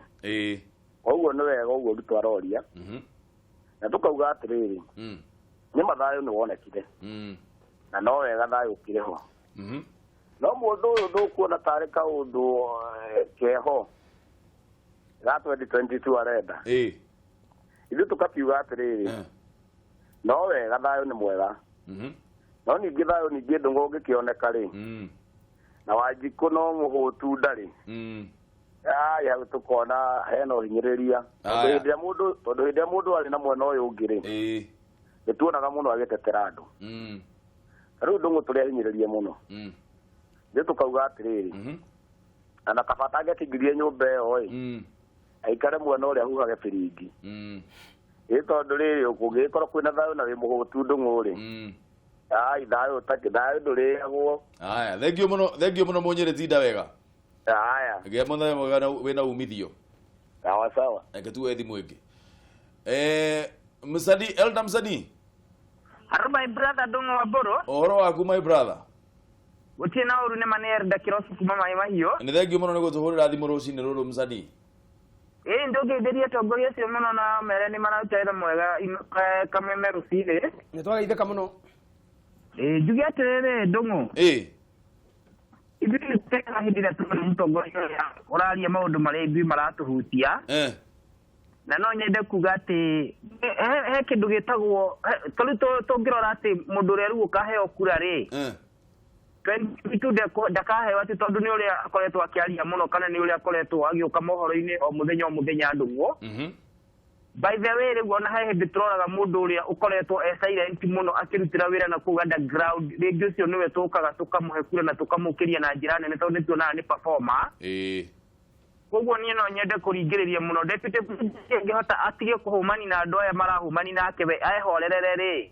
Koguo nĩ wega ũguo Ruto aroria, na tũkauga atĩrĩrĩ, nĩ mathayũ nĩ wonekire, na no wega thayũ ũkĩrĩ ho. No mũndũ ũyũ ndũkuona tarĩ kaũndũ keho ga 2022 arenda. Ithuĩ tũkakiuga atĩrĩrĩ, no wega thayũ nĩ mwega, no ningĩ thayũ ningĩ ndũng'ũ ũngĩkĩoneka rĩ, Na Wanjikũ no mũhũtu ndarĩ. Aya hau tũkona hena ũhinyĩrĩria. Tondũ hĩndĩ ĩrĩa mũndũ arĩ na mwena ũyũ ũngĩ rĩ, nĩ tuonaga mũno agĩtetera andũ. Rĩu Ndũng'ũ tũrĩ ahinyĩrĩrie mũno. Nĩ tũkauga atĩrĩrĩ, na kaba atangĩakĩingĩrie nyũmba ĩyo ĩ, aikare mwena ũrĩa ahuhage biringi. Ĩ tondũ rĩrĩ kũngĩgĩkorwo kwĩna thayũ na wĩ mũhũtu Ndũng'ũ rĩ, ai thayũ thayũ ndũrĩagwo. Aya, thengio mũno Mũnyĩrĩ, tinda wega. Aya. Gĩa mũthenya mwega wĩna umithio. Sawa sawa. Reke tuoe thimũ ĩngĩ. Msanii, Elda Msanii. Hello my brother Ndũng'ũ wa Mbũrũ. Ũhoro waku my brother? Gũtirĩ na ũru nĩ ma nĩ Elda Kĩrobi kuma Maĩ Mahiũ. Nĩ thengio mũno nĩ gũtũhũrĩra thimũ rũcinĩ rũrũ Msanii. Ĩĩ ndũngeithĩria atongoria acio mũno na mere nĩ mararuta wĩra mwega Kameme rũcinĩ. Nĩ twageithĩka mũno. Ĩĩ njuge atĩrĩrĩ Ndũng'ũ. Ĩĩ. Ithuĩ nĩ tũkenaga hĩndĩ ĩrĩa tuona mũtongoria ũrĩa ũraria maũndũ marĩa ithuĩ maratũhutia. Na no nyende kuga atĩ he kĩndũ gĩtagwo tarĩu tũngĩrora atĩ mũndũ ũrĩa rĩu ũkaheo kura rĩ, 2022 ndakaheo atĩ tondũ nĩ ũrĩa akoretwo akĩaria mũno kana nĩ ũrĩa akoretwo agĩũka mohoro-inĩ o mũthenya o mũthenya Ndũng'ũ. By the way rĩu ona he hĩndĩ tũroraga mũndũ ũrĩa ũkoretwo e silent mũno akĩrutĩra wĩra na kũu underground, rĩngĩ ũcio nĩwe tũkaga tũkamũhe kura na tũkamũkĩria na njĩra nene tondũ nĩ tuonaga nĩ performer. Koguo niĩ no nyende kũringĩrĩria mũno deputy president angĩhota atige kũhũmani na andũ aya marahũmani nake we ehorerere rĩ,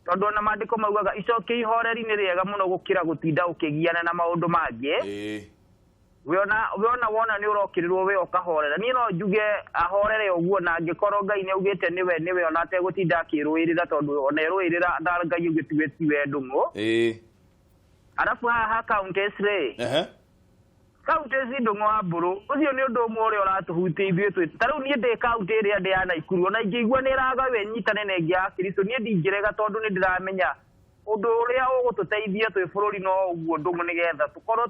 tondũ ona maandĩko maugaga icokia ihoreri nĩ rĩega mũno gũkĩra gũtinda ũkĩgiana na maũndũ mangĩ. Wona wona nĩ ũrokĩrĩrwo we ũkahorera. Niĩ no njuge ahorere ũguo, na angĩkorwo Ngai nĩ augĩte nĩwe nĩwe ona ategũtinda akĩrũĩrĩra tondũ ona erũĩrĩra na Ngai augĩte tiwe Ndũng'ũ. Arabu haha counties rĩ, counties Ndũng'ũ wa Mbũrũ, ũcio nĩ ũndũ ũmwe ũrĩa ũratũhutia ithuĩ twĩ ta rĩu niĩ ndĩ county ĩrĩa ndĩ ya Naikuru, ona ingĩigua nĩ ĩragaywo ĩnyitane na ĩngĩ ya Kristo, niĩ ndingĩrega tondũ nĩ ndĩramenya ũndũ ũrĩa ũgũtũteithia twĩ bũrũri no ũguo Ndũng'ũ, nĩgetha tũkorwo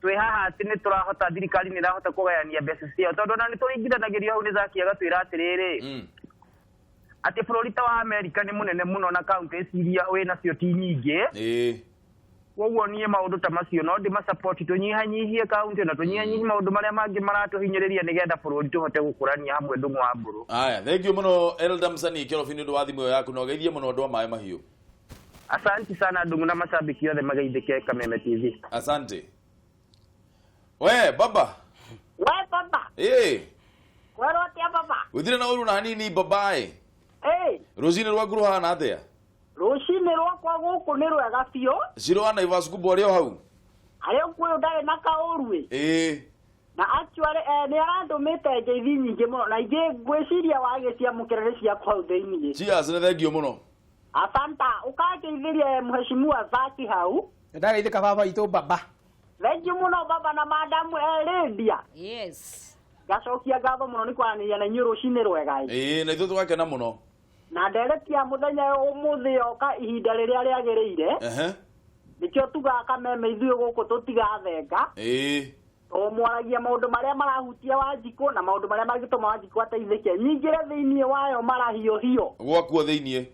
twĩ haha atĩ nĩ tũrahota, thirikari nĩ ĩrahota kũgayania mbeca ciao, tondũ ona nĩ tũringithanagĩrio hau nĩ Zaki agatwĩra atĩrĩrĩ, atĩ bũrũri ta wa Amerika nĩ mũnene mũno na counties iria wĩnacio ti nyingĩ. Koguo niĩ maũndũ ta macio no ndĩmasupport, tũnyihanyihie county na tũnyihanyihie maũndũ marĩa mangĩ maratũhinyĩrĩria nĩgetha bũrũri tũhote gũkũrania hamwe Ndũng'ũ wa Mbũrũ. Aya, thengio mũno Elda Msanii Kĩrobi nĩ ũndũ wa thimũ ĩyo yaku, na ũgeithie mũno andũ a Maĩ Mahiũ. Asante sana Ndũng'ũ na mashabiki othe mageithĩke Kameme TV. Asante. We baba. We baba. Kwero atia baba? Gũtirĩ na ũru na hanini babae. Rũcinĩ rwaku rũhana atĩa? Rũcinĩ rwakwa gũkũ nĩ rwega biũ. Ciro wa Naivas kubwa arĩ o hau? Arĩ o kuo ndarĩ na kaũru ĩ. Na actually nĩ arandũmĩte ngeithi nyingĩ mũno na ingĩ ngwĩciria wagĩciamũkĩra nĩ ciaku hau thĩiniĩ. Cheers, nĩ thengio mũno. Asanta, ũkangeithĩria mheshimiwa Zaki hau. Ndageithĩka baba itũ baba. Thank you mũno baba na madam Lydia. Yes. Ngacokia ngatho mũno nĩ kwaranĩria na inyuĩ rũcinĩ rwega. Ĩĩ, na ithuĩ tũgakena mũno. Na ndereti ya mũthenya ũmũthĩ yoka ihinda rĩrĩa rĩagĩrĩire. Nĩkĩo tugaga Kameme ithuĩ gũkũ tũtigathenga. Tondũ mwaragia maũndũ marĩa marahutia Wanjikũ na maũndũ marĩa mangĩtũma Wanjikũ ateithĩke. Nyingĩre thĩiniĩ wayo marahiũhio. Gwakuo thĩiniĩ.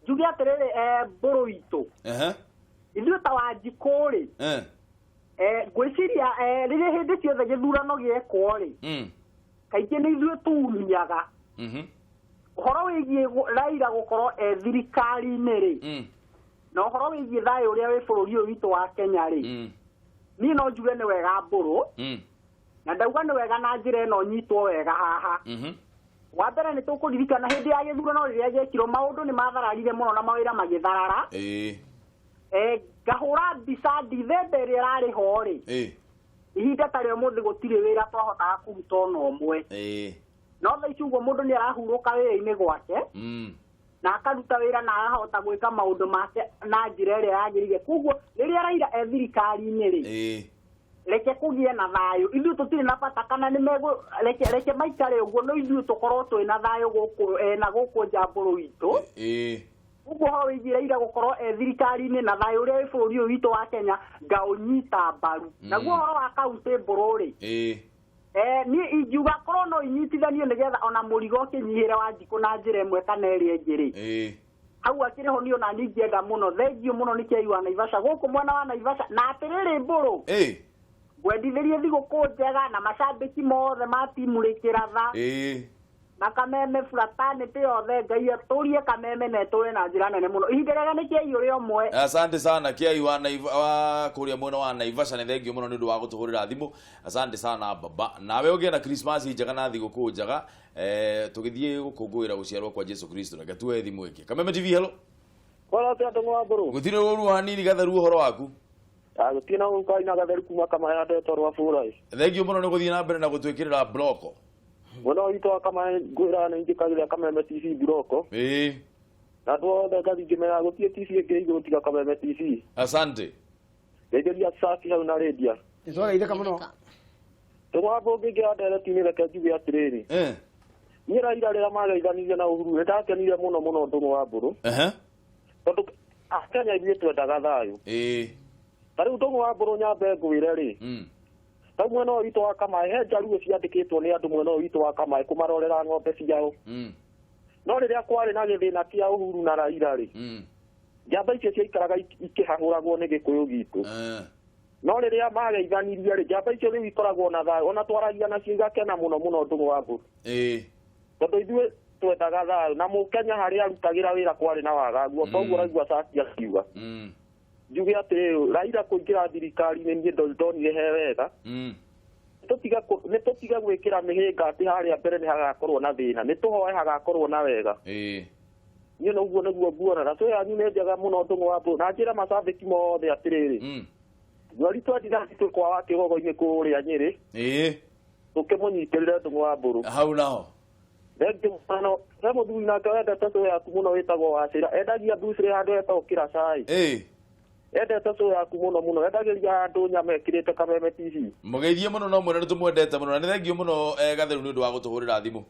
Njuge atĩrĩrĩ mbũrũ itũ. Ithuĩ ta Wanjikũ rĩ, ngwĩciria rĩrĩa hĩndĩ ciothe gĩthurano gĩekwo rĩ, kaingĩ nĩ ithuĩ tuumiaga. Ũhoro wĩgiĩ Raila gũkorwo e thirikari-inĩ rĩ, na ũhoro wĩgiĩ thayũ ũrĩa wĩ bũrũri ũyũ witũ wa Kenya rĩ, niĩ no njuge nĩ wega Mbũrũ, na ndauga nĩ wega na njĩra ĩno nyitwo wega haha. Wa mbere nĩ tũkũririkana hĩndĩ ya gĩthurano rĩrĩa gĩekirwo maũndũ nĩ mathararire mũno na mawĩra magĩtharara. Ngahũra mbica ndithemba ĩrĩa ĩrarĩ ho rĩ, ihinda ta rĩa ũmũthĩ gũtirĩ wĩra twahotaga kũruta ona ũmwe. No thaa ici ũguo mũndũ nĩ arahurũka wĩra-inĩ gwake, na akaruta wĩra na akahota gwĩka maũndũ make na njĩra ĩrĩa yagĩrĩire. Koguo rĩrĩa Raila e thirikari-inĩ rĩ, reke kũgĩe na thayũ. Ithuĩ tũtirĩ na bata kana nĩ megũ, reke maikare ũguo, no ithuĩ tũkorwo twĩ na thayũ gũkũ na gũkũ nja mbũrũ itũ. Ũguo ũhoro wĩgiĩ Raila gũkorwo e thirikari-inĩ na thayũ ũrĩa wĩ bũrũri ũyũ witũ wa Kenya ngaũnyita mbaru. Naguo ũhoro wa kaunti mbũrũ rĩ, niĩ ingiuga korwo no inyitithanio nĩgetha ona mũrigo ũkĩnyihĩre Wanjikũ na njĩra ĩmwe kana ĩrĩa ĩngĩ rĩ, Hau akĩrĩ ho niĩ ona niĩ ingĩenda mũno. Thengiũ mũno nĩ kĩai wa Naivasha gũkũ mwena wa Naivasha. Na atĩrĩrĩ mbũrũ. Ngwendithĩrie thigũkũ njega na macambĩki mothe ma timu rĩkĩratha. Na Kameme fraternity yothe Ngai atũrie Kameme na ĩtũre na njĩra nene mũno. Ihinda rĩega nĩ kĩai ũrĩ ũmwe. Asante sana Kiai wa wa kuria mwena wa Naivasha nĩ thengio mũno nĩ ũndũ wa gũtũhũrĩra thimũ. Asante sana baba. Nawe ũgĩe na Christmas njega na thigũkũ njega. Tũgĩthiĩ gũkũngũĩra gũciarwo kwa Jesu Kristo. Reke tuoe thimũ ĩngĩ. Kameme TV, hello. Kwara atĩa ndũng'ũ wa mbũrũ? Gũtirĩ ũru hanini gatheru ũhoro waku. Gũtirĩ na ũru na gatheru kuma Kamaya ndetwo rwa bũra. Thengio mũno nĩ gũthiĩ na mbere na gũtwĩkĩrĩra bloko. Mwena witũ wa Kamaya ngwĩra nĩ njĩkagĩra Kameme TV bloko. Na andũ othe ngathiĩ ngĩmeraga gũtirĩ TV ĩngĩ igũrũ tiga Kameme TV. Asante. Ngeithĩria Saki hau na Lydia. Nĩtwageithĩka mũno. Ndũng'ũ wa mbũrũ ngĩingĩra ndereti-inĩ reke njuge atĩrĩrĩ. Niĩ Raila rĩrĩa mageithanirie na Uhuru nĩ ndakenire mũno mũno ndũng'ũ wa mbũrũ. Tondũ Akenya ithuĩ twendaga thayũ. Ta rĩu ndũng'ũ wa mbũrũ nyambe ngwĩre rĩ. Ta mwena ũyũ witũ wa Kamaĩ he njaruo ciandĩkĩtwo nĩ andũ mwena ũyũ witũ wa Kamaĩ kũmarorera ng'ombe ciao. No rĩrĩa kwarĩ na gĩthĩna kĩa Uhuru na Raila rĩ. Njamba icio ciaikaraga ikĩhahũragwo nĩ gĩkũyũ gitũ. No rĩrĩa mageithanirie rĩ, njamba icio rĩu ikoragwo na thayũ, ona twaragia nacio igakena mũno mũno ndũng'ũ wa mbũrũ. Tondũ ithuĩ twendaga thayũ na mũkenya harĩa arutagĩra wĩra kwarĩ na wagagu, toguo ũraigua Saki akiuga. Njuge atĩrĩrĩ, Raila kũingĩra thirikari-inĩ niĩ ndonire he wega. Nĩ tũtige gwĩkĩra mĩhĩnga atĩ harĩa mbere nĩ hagakorwo na thĩna, nĩ tũhoe hagakorwo na wega. Niĩ ũguo nĩguo nguona, na cũ yanyu nĩ njega mũno ndũng'ũ wa mbũrũ. Na njĩre macambĩki mothe atĩrĩrĩ. Mweri 29 twĩ kwa wa Kĩgogo-inĩ kũrĩa Nyĩrĩ. Tũkĩmũnyitĩrĩre ndũng'ũ wa mbũrũ. Hau naho. Thengiũ mũno. He mũthuri nake wendete cũ yaku mũno wĩtagwo Wacĩra. Endagia mbucĩrĩ handũ hetagwo Kĩracai. Endete cũ yaku mũno mũno. Endagĩria andũ nyama ĩkĩrĩte Kameme TV. Mũgeithie mũno no mwĩre nĩ tũmwendete mũno. Na nĩ thengio mũno Gatheru nĩ ũndũ wa gũtũhũrĩra thimũ.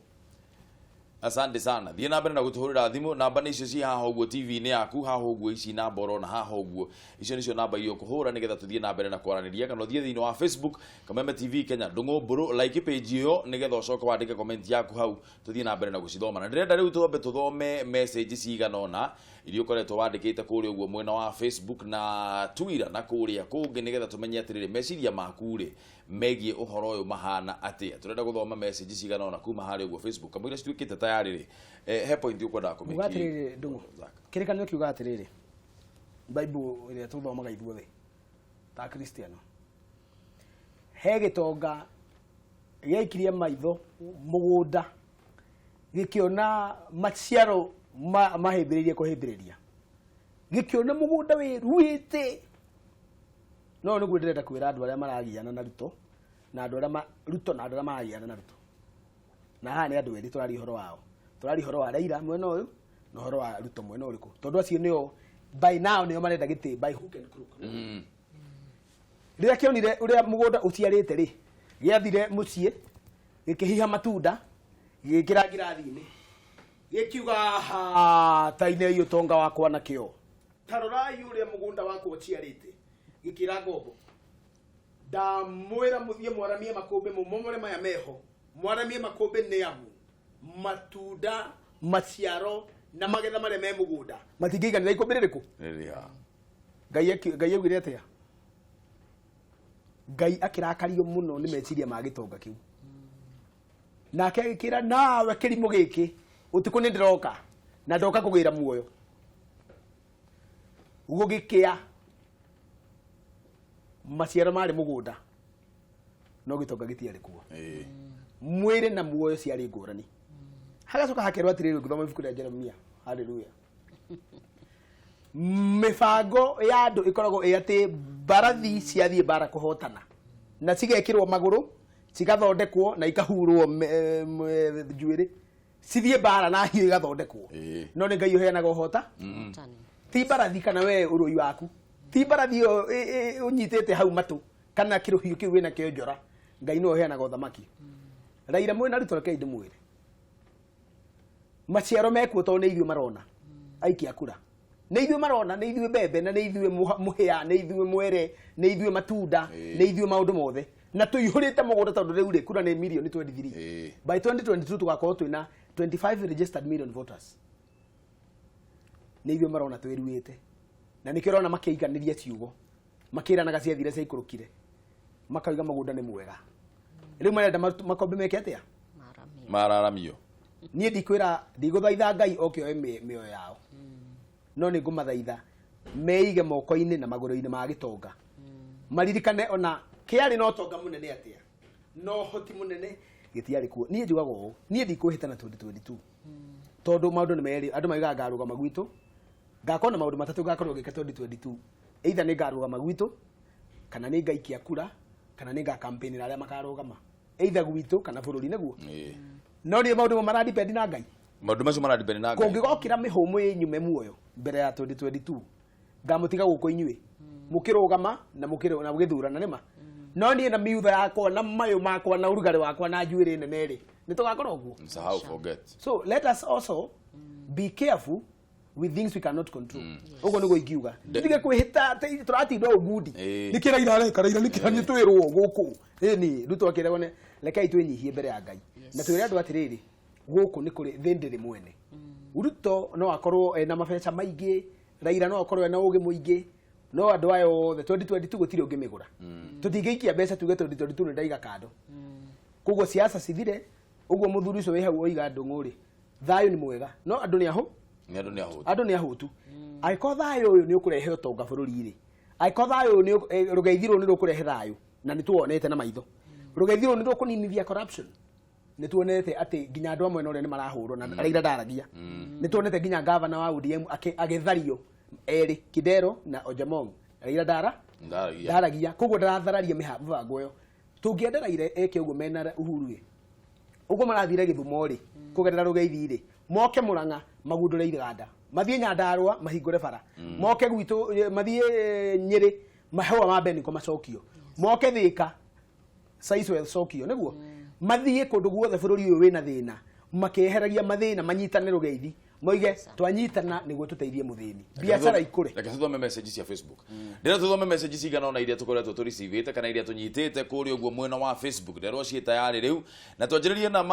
Asante sana. Thiĩ na mbere na gũtũhũrĩra thimũ. Namba nĩ icio ci haha ũguo TV-inĩ yaku, haha ũguo ici namba ũrona haha ũguo. Icio nĩcio namba iria ũkũhũra nĩgetha tũthiĩ na mbere na kwaranĩria, kana ũthiĩ thĩinĩ wa Facebook Kameme TV Kenya Ndũng'ũ Mbũrũ, like page ĩyo nĩgetha ũcoke wandĩke comment yaku hau tũthiĩ na mbere na gũcithoma. Na ndĩrenda rĩu twambe tũthome message cigana ũna iria ũkoretwo wandĩkĩte kũrĩa ũguo mwena wa Facebook na Twitter na kũrĩa kũngĩ nĩgetha tũmenye atĩrĩrĩ meciria maku rĩ megiĩ ũhoro ũyũ mahana atĩa. Tũrenda gũthoma message cigana ũna kuma harĩa ũguo Facebook kamũira cituĩkĩte tayarĩ rĩ. He point ũkwendaga kũmĩkia. Uga atĩrĩrĩ Ndũng'ũ. Kĩrĩkanĩro kiuga atĩrĩrĩ. Bible ĩrĩa tũthomaga ithuothe ta Kristiano. He gĩtonga gĩaikirie maitho mũgũnda gĩkĩona maciaro mahĩmbĩrĩrie kũhĩmbĩrĩria, gĩkĩona mũgũnda wĩruĩte. No nĩguo ndĩrenda kwĩra andũ arĩa maragiana na Ruto na andũ arĩa Ruto na andũ arĩa maragiana na Ruto. Na haha nĩ andũ erĩ tũraria ũhoro wao. Tũraria ũhoro wa Raila mwena ũyũ na ũhoro wa Ruto mwena ũrĩkũ. Tondũ acio nĩo by now nĩo marenda gĩtĩ by hook and crook. Rĩrĩa kĩonire ũrĩa mũgũnda ũciarĩte rĩ, gĩathire mũciĩ gĩkĩhiha matunda gĩgĩkĩra ngirathi-inĩ gĩkiuga ha ta inei ũtonga wakwa nakĩo, ta rorai ũrĩa mũgũnda wakwa ũciarĩte. Gĩkĩra ngombo, ndamwĩra mũthiĩ mwaramie makũmbĩ, mũmomore maya meho, mwaramie makũmbĩ nĩ amu matunda maciaro na magetha marĩa me mũgũnda matingĩiganĩra ikũmbĩ rĩrĩkũ. Ngai augire atĩa? Ngai akĩrakario mũno nĩ meciria ma gĩtonga kĩu. Nake agĩkĩra nawe kĩrimũ gĩkĩ, ũtukũ nĩ ndĩroka na ndoka kũgĩra muoyo. Gũgĩkĩa maciaro marĩ mũgũnda no gĩtonga gĩtiarĩ kuo. Mwĩrĩ na muoyo ciarĩ ngũrani. Hagacoka hakerwo atĩrĩrĩ, ũngĩthoma ibuku rĩa Jeremia, haleluya, mĩbango ya andũ ĩkoragwo ĩ atĩ mbarathi ciathiĩ mbara kũhotana na cigekĩrwo magũrũ cigathondekwo na ikahurwo njuĩrĩ cithiĩ mbara na hiũ igathondekwo. No nĩ Ngai ũheanaga ũhota, ti mbarathi kana we ũrũi waku, ti mbarathi ĩyo ũnyitĩte hau matũ kana kĩrũhiũ kĩu wĩna kĩo njora. Ngai nĩwe ũheanaga ũthamaki. Raila mwena Ruto, rekei ndĩmwĩre maciaro mekuo tondũ nĩ ithuĩ marona aikia kura, nĩ ithuĩ marona, nĩ ithuĩ mbembe na nĩ ithuĩ mũhĩa, nĩ ithuĩ mwere, nĩ ithuĩ matunda, nĩ ithuĩ maũndũ mothe, na tũihũrĩte mũgũnda tondũ rĩu rĩ kura nĩ mirioni 23. By 2022 tũgakorwo twĩna 25 registered million voters. Nĩ ithuĩ marona twĩruĩte. Na nĩkĩo ũrona makĩiganĩria ciugo. Makĩranaga ciathire ciaikũrũkire. Makauga mũgũnda nĩ mwega. Rĩu marenda makombe meke atĩa? Mararamio. Niĩ ndikwĩra ndigũthaitha Ngai oke oe mĩoyo yao. No nĩ ngũmathaitha meige moko-inĩ na magũrũ-inĩ ma gĩtonga. Maririkane ona kĩarĩ na ũtonga mũnene atĩa. No hoti mũnene gĩtiarĩ kuo. Niĩ njugaga ũũ, niĩ ndikwĩhĩta na 2022. Tondũ maũndũ nĩ merĩ, andũ maugaga ngarũgama gwitũ, ngakorwo na maũndũ matatũ ngakorwo ngĩka 2022. Either nĩ ngarũgama gwitũ, kana nĩ ngaikia kura, kana nĩ ngakampĩinĩra arĩa makarũgama. Either gwitũ kana bũrũri nĩguo. No niĩ maũndũ maradepend na Ngai. Maũndũ macio maradepend na Ngai. Kũngĩgokĩra mĩhũmũ ĩnyume muoyo mbere ya 2022, ngamũtiga gũkũ inyuĩ. Mũkĩrũgama na mũgĩthurana nĩma. No niĩ na miutha yakwa na mayũ makwa na ũrugarĩ wakwa na njuĩrĩ nene rĩ, nĩ tũgakorwo ũguo. Sahau forget. So let us also be careful with things we cannot control. Ũguo nĩguo ingiuga. Tige kwĩhĩta tũratinda ũgundi. Nĩkĩ Raila areka, Raila nĩkĩ nĩ twĩrwo gũkũ. Ĩni, Ruto akĩragwo nĩ rekei twĩnyihie mbere ya Ngai. Na twĩre andũ atĩrĩrĩ, gũkũ nĩ kũrĩ thĩ ndĩrĩ mwene. Ruto no akorwo ena mabeca maingĩ, Raila no akorwo ena ũgĩ mũingĩ, no andũ aya othe 2022 gũtirĩ ũngĩmĩgũra. Tũtingĩikia mbeca tuge 2022 nĩ ndaiga kando. Koguo siasa cithire, ũguo mũthuri ũcio wĩ hau oiga ndũng'ũ rĩ, thayũ nĩ mwega, no andũ nĩ ahũ. Nĩ andũ nĩ ahũtu. Andũ nĩ ahũtu. Angĩkorwo thayũ ũyũ nĩ ũkũrehe ũtonga bũrũri-rĩ, angĩkorwo thayũ ũyũ nĩ rũgeithi rũrũ nĩ rũkũrehe thayũ, na nĩ tuonete na maitho. Rũgeithi rũrũ nĩ rũkũninithia corruption. Nĩ tuonete atĩ nginya andũ amwe na ũrĩa nĩ marahũrwo na Raila ndaragia. Nĩ tuonete nginya gavana wa ODM agĩthario erĩ, Kidero na Ojamong. Raila ndaragia. Koguo ndarathararia mĩbango ĩyo. Tũngĩenda Raila eke ũguo mena Uhuru rĩ, ũguo marathire Gĩthumo rĩ, kũgerera rũgeithi rĩ, moke Murang'a magundũre iganda, mathiĩ Nyandarũa mahingũre bara, moke gwitũ, mathiĩ Nyĩrĩ mahũa ma Beniko macokio, moke Thĩka Sizewell cokio, nĩguo mathiĩ kũndũ guothe bũrũri ũyũ wĩna thĩna, makĩeheragia mathĩna, manyitane rũgeithi, moige twanyitana nĩguo tũteithie mũthĩni, biacara ikũre. Reke tũthome message cia Facebook. Ndĩrenda tũthome message cigana ona iria tũkoretwo tũreceivĩte kana iria tũnyitĩte kũrĩa ũguo mwena wa Facebook. Nderwo ciĩ tayarĩ rĩu. Na twanjĩrĩrie na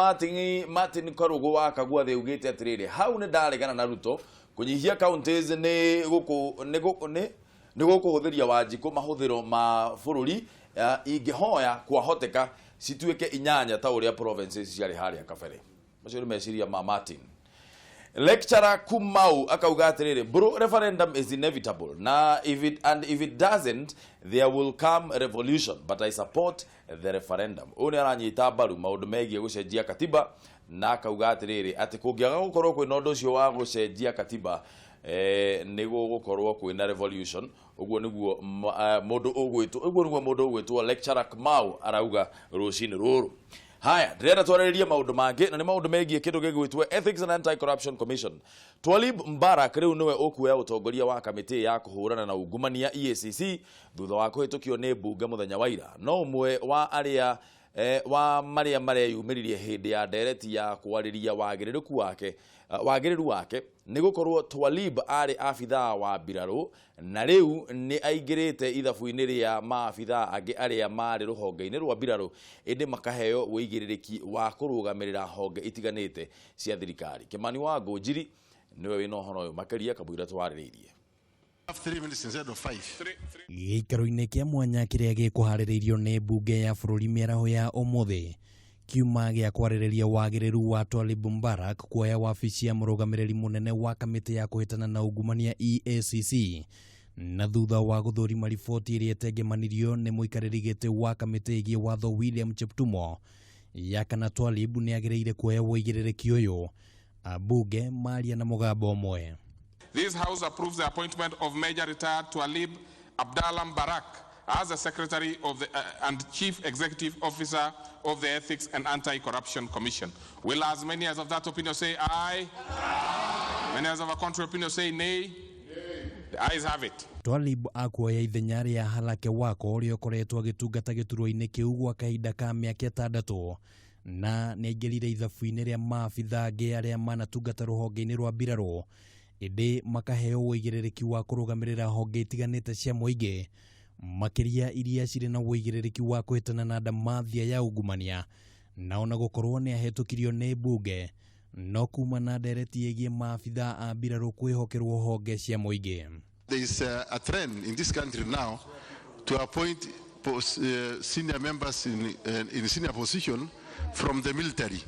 Martin Karũgũ wa Kagua thĩ augĩte atĩrĩrĩ, hau nĩ ndaregana na Ruto kũnyihia counties nĩ gũkũhũthĩria Wanjikũ mahũthĩro ma bũrũri, ingĩhoya kwahoteka cituĩke 8 ta ũrĩa provinces ciarĩ harĩa kabere. Macio nĩ meciria ma Martin. Lecturer Kumau akauga atĩrĩrĩ, bro, referendum is inevitable. Na if it doesn't, there will come revolution, but I support the referendum. Ũyũ nĩ aranyita mbaru maũndũ megiĩ gũcenjia katiba, na akauga atĩrĩrĩ atĩ kũngĩaga gũkorwo kwĩna ũndũ ũcio wa gũcenjia katiba, nĩ gũgũkorwo kwĩna revolution. Ũguo nĩguo mũndũ ũgwĩtwo, ũguo nĩguo mũndũ ũgwĩtwo Lecturer Kumau arauga rũcinĩ rũrũ. Haya, ndĩrenda twarĩrĩrie maũndũ mangĩ, na nĩ maũndũ megiĩ kĩndũ gĩgwĩtwo Ethics and Anti-Corruption Commission. Twalib Mbarak rĩu nĩwe ũkuoya ũtongoria wa kamĩtĩ ya kũhũrana na ungumania EACC thutha wa kũhĩtũkio nĩ mbunge mũthenya wa ira. No ũmwe wa arĩa wa marĩa mareyumĩririe hĩndĩ ya ndereti ya kwarĩria wagĩrĩrĩku wake, wagĩrĩru wake nĩ gũkorwo Twalib arĩ abithaa wa mbirarũ na rĩu nĩ aingĩrĩte ithabu-inĩ rĩa maabithaa angĩ arĩa marĩ rũhonge-inĩ rwa mbirarũ, ĩndĩ makaheo ũigĩrĩrĩki wa kũrũgamĩrĩra honge itiganĩte cia thirikari. Kĩmani wa Ngũnjiri nĩwe wĩna ũhoro ũyũ makĩria, kamũira twarĩrĩirie. 3 minutes instead of 5. Gĩikaro-inĩ kĩa mwanya kĩrĩa gĩkũharĩrĩirio nĩ mbunge ya bũrũri mĩaraho ya ũmũthĩ, kiuma gĩa kwarĩrĩria wagĩrĩru wa Twalib Mbarak kuoya wabici ya mũrũgamĩrĩri mũnene wa kamĩtĩ ya kũhĩtana na ungumania EACC, na thutha wa gũthũrima riboti ĩrĩa ĩtengemanirio nĩ mũikarĩri gĩtĩ wa kamĩtĩ ĩgiĩ watho William Cheptumo ya kana Twalib nĩ agĩrĩire kuoya ũigĩrĩrĩki ũyũ, ambunge maria na mũgambo ũmwe. This House approves the appointment of Major Retired Twalib Abdallah Mbarak as the Secretary of the, and Chief Executive Officer of the Ethics and Anti-Corruption Commission. Will as many as of that opinion say aye? Aye. Many as of a contrary opinion say nay? Nay. The ayes have it. Twalib akuoya ithenya rĩa Halake Wako ũrĩa ũkoretwo agĩtungata gĩturwa-inĩ kĩu gwa kahinda ka mĩaka 6 na nĩaingĩrire ithabu-inĩ rĩa maabithaa angĩ arĩa manatungata rũhonge-inĩ rwa mbirarũ, ĩndĩ makaheo ũigĩrĩrĩki wa kũrũgamĩrĩra honge itiganĩte cia mũingĩ, makĩria iria cirĩ na ũigĩrĩrĩki wa kũhĩtana na ndamathia ya ungumania, na ona gũkorwo nĩ ahĩtũkirio nĩ mbunge. No kuma na ndereti ĩgiĩ maabitha a mbirarũ kwĩhokerwo honge cia mũingĩ. There is a trend in this country now to appoint senior members in senior position from the military.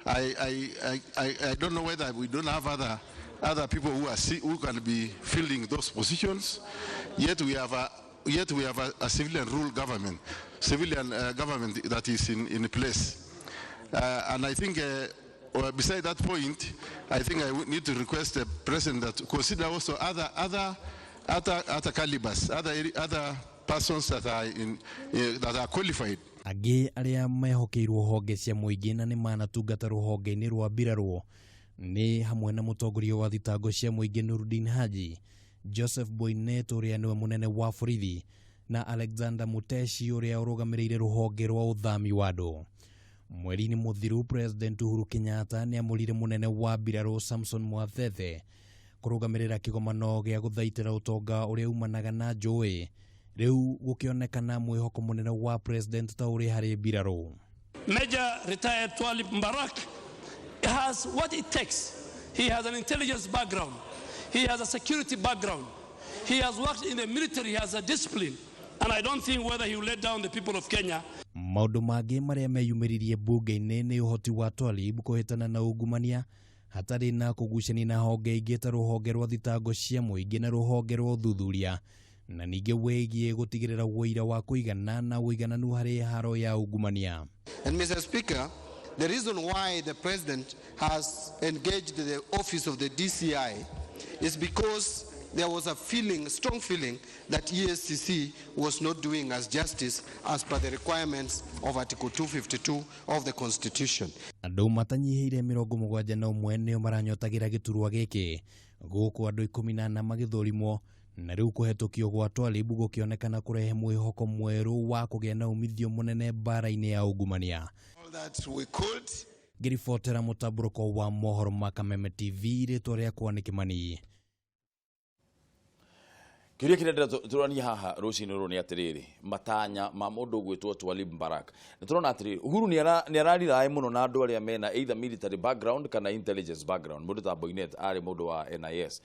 I don't know whether we don't have other people who can be filling those positions. Yet we have a civilian rule government, civilian government that is in place. And I think beside that point, I think I would need to request the president that consider also other calibers, other persons that are that are qualified. Angĩ arĩa mehokeirwo honge cia mũingĩ na nĩ manatungata rũhonge-inĩ rwa mbirarũ nĩ hamwe na mũtongoria wa thitango cia mũingĩ Nurdin Haji, Joseph Boynet ũrĩa nĩwe mũnene wa borithi na Alexander Muteshi ũrĩa ũrũgamĩrĩire rũhonge rwa ũthami wa andũ. Mweri-inĩ mũthiru President Uhuru Kenyatta nĩamũrire mũnene wa mbirarũ Samson Mwathethe kũrũgamĩrĩra kĩgomano gĩa gũthaitĩra ũtonga ũrĩa umanaga na njũĩ, rĩu gũkĩonekana mwĩhoko mũnene wa President ta ũrĩ harĩ mbirarũ. Major retired Twalib Mbarak has what it takes. He has an intelligence background. He has a security background. He has worked in the military. He has a discipline. And I don't think whether he will let down the people of Kenya. Maũndũ mangĩ marĩa meyumĩririe bunge-inĩ nĩ ũhoti wa Twalib kũhĩtana na ungumania hatarĩ na kũgucania na honge ingĩ ta rũhonge rwa thitango cia mũingĩ na rũhonge rwa ũthuthuria, na ningĩ wĩgiĩ gũtigĩrĩra ũira wa kũigana na ũigananu harĩ haro ya ungumania. And Mr. Speaker, the reason why the president has engaged the office of the DCI is because there was a feeling, strong feeling, that EACC was not doing as justice as per the requirements of Article 252 of the Constitution. Andũ matanyihĩire 71 nĩo maranyotagĩra gĩturwa gĩkĩ, gũkũ andũ 14 magĩthũrimwo, na rĩu kũhetũkio gwa Twalib gũkĩonekana kũrehe mwĩhoko mwerũ wa kũgĩa na umithio mũnene mbara-inĩ ya ungumania. Ngĩribotera mũtambũrũko wa mohoro ma Kameme TV, rĩtwa rĩakwa nĩ Kĩmani. Kĩũria kĩrĩa ndĩratũrania haha rũcinĩ rũrũ nĩ atĩrĩrĩ, matanya ma mũndũ ũgwĩtwo Twalib Mbarak. Nĩ tũrona atĩrĩrĩ, Uhuru nĩ arariraĩ mũno na andũ arĩa mena either military background kana intelligence background. Mũndũ ta Boynet arĩ mũndũ wa NIS.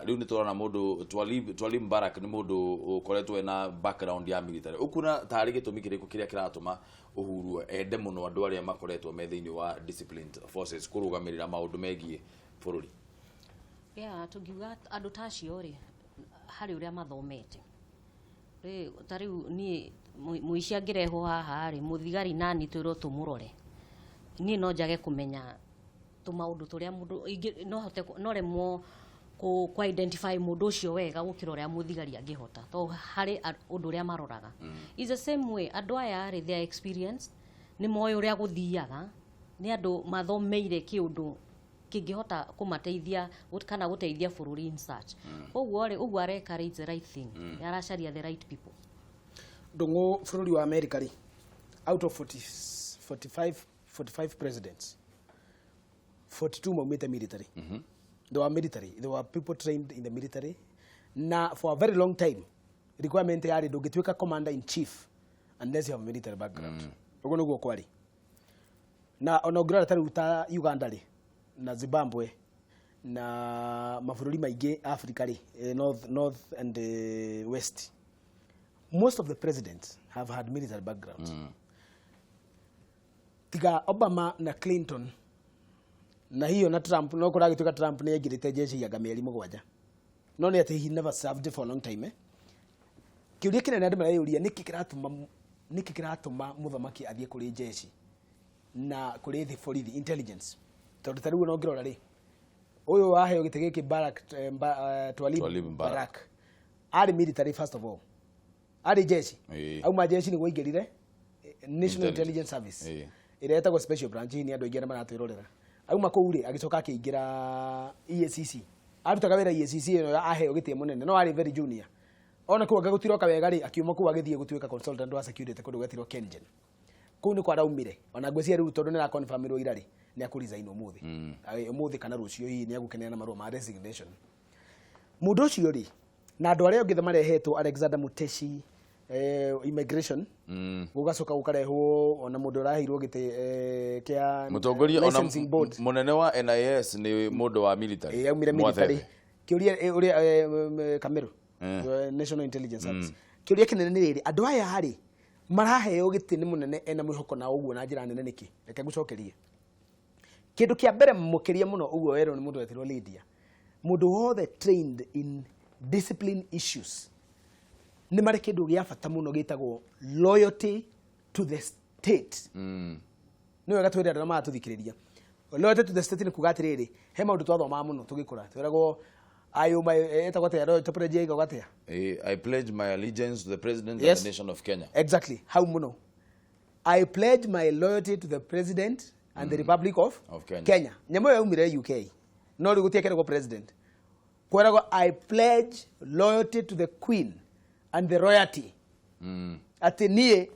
Rĩu nĩ tũrona mũndũ Twalib Mbarak nĩ mũndũ ũkoretwo ena background ya military. Ũkuona tarĩ gĩtũmi kĩrĩkũ kĩrĩa kĩratũma Uhuru ende mũno andũ arĩa makoretwo me thĩinĩ wa disciplined forces kũrũgamĩrĩra maũndũ megiĩ bũrũri? Yeah, tũngiuga andũ ta acio rĩ, harĩ ũrĩa mathomete. Ta rĩu niĩ mũici angĩrehwo haha rĩ, mũthigari nani twĩrwo tũmũrore, niĩ no njage kũmenya tũmaũndũ tũrĩa mũndũ no hote no remwo kũ identify mũndũ ũcio wega gũkĩra ũrĩa mũthigari angĩhota, tondũ harĩ ũndũ ũrĩa maroraga. Is the same way andũ aya rĩ, their experience nĩ moĩ ũrĩa gũthiaga, nĩ andũ mathomeire kĩũndũ kĩngĩhota kũmateithia kana gũteithia bũrũri in search. Ũguo rĩ, ũguo areka rĩ, it's the right thing. Aracaria the right people. Ndũng'ũ bũrũri wa America rĩ, out of 45 presidents, 42 maumĩte military. They were military. They were people trained in the military. Na for a very long time, requirement yarĩ ndũngĩtuĩka commander in chief unless you have a military background. Ũguo nĩguo kwarĩ. Na ona ũngĩrora ta rĩu ta Uganda rĩ, na Zimbabwe na mabũrũri maingĩ Africa rĩ, north and west, most of the presidents have had military backgrounds. Tiga Obama na Clinton na hiyo na Trump, no kũragĩtuĩka Trump nĩ aingĩrĩte jeshi anga mĩeri 7, no nĩ atĩ he never served for a long time. Kĩũria kĩnene andũ mareyũria, nĩkĩ kĩratũma mũthamaki athiĩ kũrĩ jeshi na kũrĩ the borithi intelligence? Tondũ ta rĩu ona ũngĩrora rĩ, ũyũ waheo gĩtĩ gĩkĩ Barak, Twalib Mbarak arĩ military first of all, arĩ jeshi, auma jeshi nĩguo aingĩrire National Intelligence Service ĩrĩa ĩtagwo special branch, nĩ andũ aingĩ arĩa maratwĩrorera. Auma kũu rĩ, agĩcoka akĩingĩra EACC, arutaga wĩra EACC ĩno aheo gĩtĩ mũnene, no arĩ very junior. Ona kũu anga gũtiroka wega rĩ, akiuma kũu agĩthiĩ gũtuĩka consultant wa security kũndũ gwetirwo Kengen. Kũu nĩkuo araumire, ona ngwĩciria rĩu tondũ nĩ araconfirmirwo ira rĩ, nĩ akũresign ũmũthĩ. Ũmũthĩ kana rũciũ hihi nĩ egũkeneana marũa ma resignation. Mũndũ ũcio rĩ, na andũ arĩa angĩ marehetwo Alexander Muteshi, Immigration, gugacoka gukarehwo ona mundu uraheirwo giti kia Mutongoria ona licensing board. Munene wa NIS ni mundu wa military. Yaumire military. Mwathethe. Kiuria uria Kameru, National Intelligence Service, kiuria kinene ni riri, andu aya ri maraheo giti ni munene ena mwihoko na uguo na njira nene niki? Reke ngucokerie kindu kia mbere mukiria muno uguo werwo ni mundu wetirwo Lydia, mundu wothe trained in discipline issues ni mari kindu gia bata muno gitagwo loyalty to the state. Ni wega twire andu aria maratuthikiriria, loyalty to the state ni kuga atiriri, he maundu twathomaga muno tugikura, twiragwo ayo etagwo atia, loyalty pledge igagwo atia? I pledge my allegiance to the president Yes. and the nation of Kenya. Exactly, hau muno, I pledge my loyalty to the president and the Republic of Of Kenya. Kenya. Nyamũ ĩyo yaumire UK, no rĩu gũtiakeragwo president, kweragwo I pledge loyalty to the queen and the royalty. Atĩ niĩ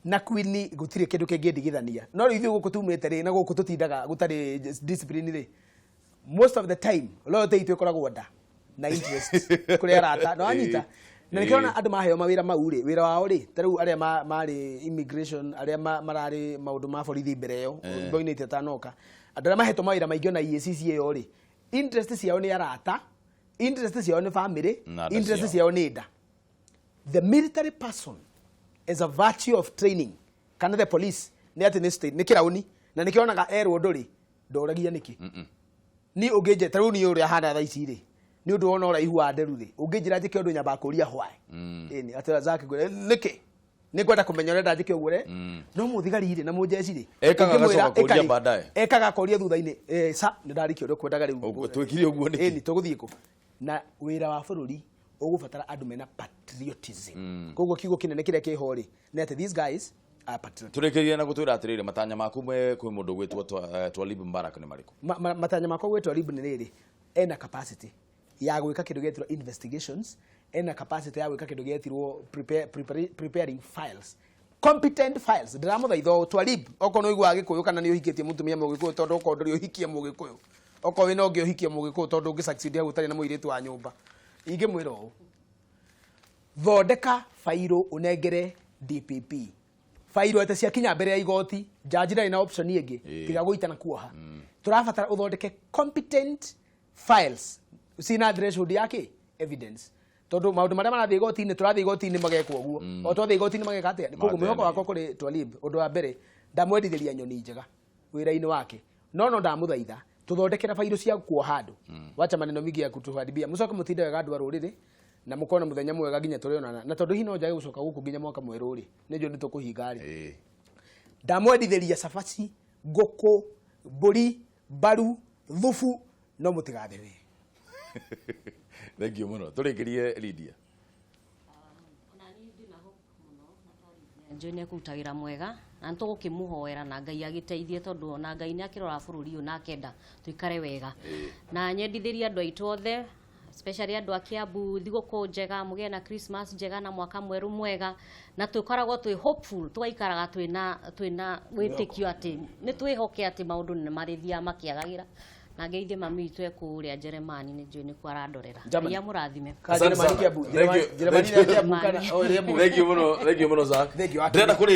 na queen gũtirĩ kĩndũ kĩngĩndigithania. No rĩu ithuĩ gũkũ tumĩte rĩ, na gũkũ tũtindaga gũtarĩ discipline rĩ, most of the time loyalty itũ ĩkoragwo nda na interest kũrĩ arata no anyita na nĩkĩo andũ maheo mawĩra mau rĩ, wĩra wao rĩ, ta rĩu arĩa marĩ immigration, arĩa mararĩ maũndũ ma borithi mbere ĩyo Boinnet ĩtanoka, andũ arĩa mahetwo mawĩra maingĩ ona EACC ĩyo rĩ, interest ciao nĩ arata, interest ciao nĩ family, Na nda interest ciao. ciao nĩ nda. The military person is a virtue of training, kana the police nĩ atĩ nĩ state, nĩ kĩrauni, na nĩkĩo onaga erwo ndũrĩ ndoragia nĩkĩ. Ni ũngĩnjĩra ta rĩu niĩ ũrĩa hana thaa ici rĩ, nĩ ũndũ wona ũraihu wa nderu rĩ, ũngĩnjĩra njĩke ũndũ nyambaga kũria why. Ĩni atĩ Zaki ngwĩre nĩkĩ, nĩ ngwenda kũmenya ũrenda njĩke ũguo rĩ. No mũthigari rĩ na mũnjeci rĩ, Ekaga ũngĩmwĩra agacoka kũria ĩka rĩ, baadaye. ekaga kũria thutha-inĩ, sa nĩ ndarikia ũrĩa ũkwendaga rĩu. Ũguo, twĩkire ũguo nĩkĩ? Ĩni tũgũthiĩ kũ? Na wĩra wa bũrũri ũgũbatara andũ mena patriotism. Koguo kiugo kĩnene kĩrĩa kĩho rĩ nĩ atĩ these guys are patriotic. Tũrĩkĩrie na gũtwĩra atĩrĩrĩ, matanya maku me kwĩ mũndũ gwĩtwo Twalib Mbarak nĩ marĩkũ? Matanya makwa gwĩ Twalib nĩ rĩrĩ, ena capacity ya gwĩka kĩndũ gĩetirwo investigations, ena capacity ya gwĩka kĩndũ gĩetirwo preparing files, competent files. Ndĩramũthaitha ũũ Twalib, okorwo nĩ ũiguaga Gĩkũyũ kana nĩ ũhikĩtie mũtumia Mũgĩkũyũ, tondũ okorwo ndũrĩ ũhikie Mũgĩkũyũ, okorwo wĩna ũngĩ ũhikie Mũgĩkũyũ, tondũ ũngĩ succeed hau ũtarĩ na mũirĩtu wa nyũmba, ingĩmwĩra ũũ, thondeka fairo ũnengere DPP, fairo atĩ ciakinya mbere ya igoti, jaji ndarĩ na option ĩngĩ tiga gũita na kuoha. Tũrabatara ũthondeke competent files cina threshold ya kĩ evidence, tondũ maũndũ marĩa marathiĩ igoti-inĩ, tũrathiĩ igoti-inĩ magekwo ũguo, o twathiĩ igoti-inĩ mageka atĩa. Koguo mwĩhoko wakwa kũrĩ Twalib, ũndũ wa mbere ndamwendithĩria nyoni njega wĩra-inĩ wake, no ndamũthaitha tũthondekera fairo cia kuoha andũ, wacha maneno mingi ya kutuharibia, mũcoke mũtinde wega andũ a rũrĩrĩ na mũkorwo na mũthenya mwega nginya tũrĩonana, na tondũ hihi no njage gũcoka gũkũ nginya mwaka mwerũ rĩ, nĩ njũĩ nĩ tũkũhinga rĩ, ndamwendithĩria cabaci, ngũkũ, mbũri, mbaru, thubu, no mũtigathere. Thank you muno. Tũrĩkĩrie Lydia. Njũĩ nĩ ekũruta wĩra mwega na nĩ tũgũkĩmũhoera na Ngai agĩteithie, tondũ ona Ngai nĩ akĩrora bũrũri ũyũ na akenda tũikare wega. Na nyendithĩrie andũ aitũ othe, especially andũ a Kiambu, thigũkũ njega, mũgĩe na Christmas njega na mwaka mwerũ mwega, na tũkoragwo twĩ hopeful, tũgaikaraga twĩna wĩtĩkio atĩ nĩ twĩhoke atĩ maũndũ nĩ marĩthiaga makĩagagĩra. Na ngeithie mami witũ e kũrĩa Jeremani, nĩ njũĩ nĩkuo arandorera. Germany. Ngai amũrathime. Ka Jeremani Kiambu, Thank you. Jeremani Thank you. Kiambu kana o ĩrĩa Thank you muno, thank you muno Zak. Thank you. Ndĩrenda kũrĩ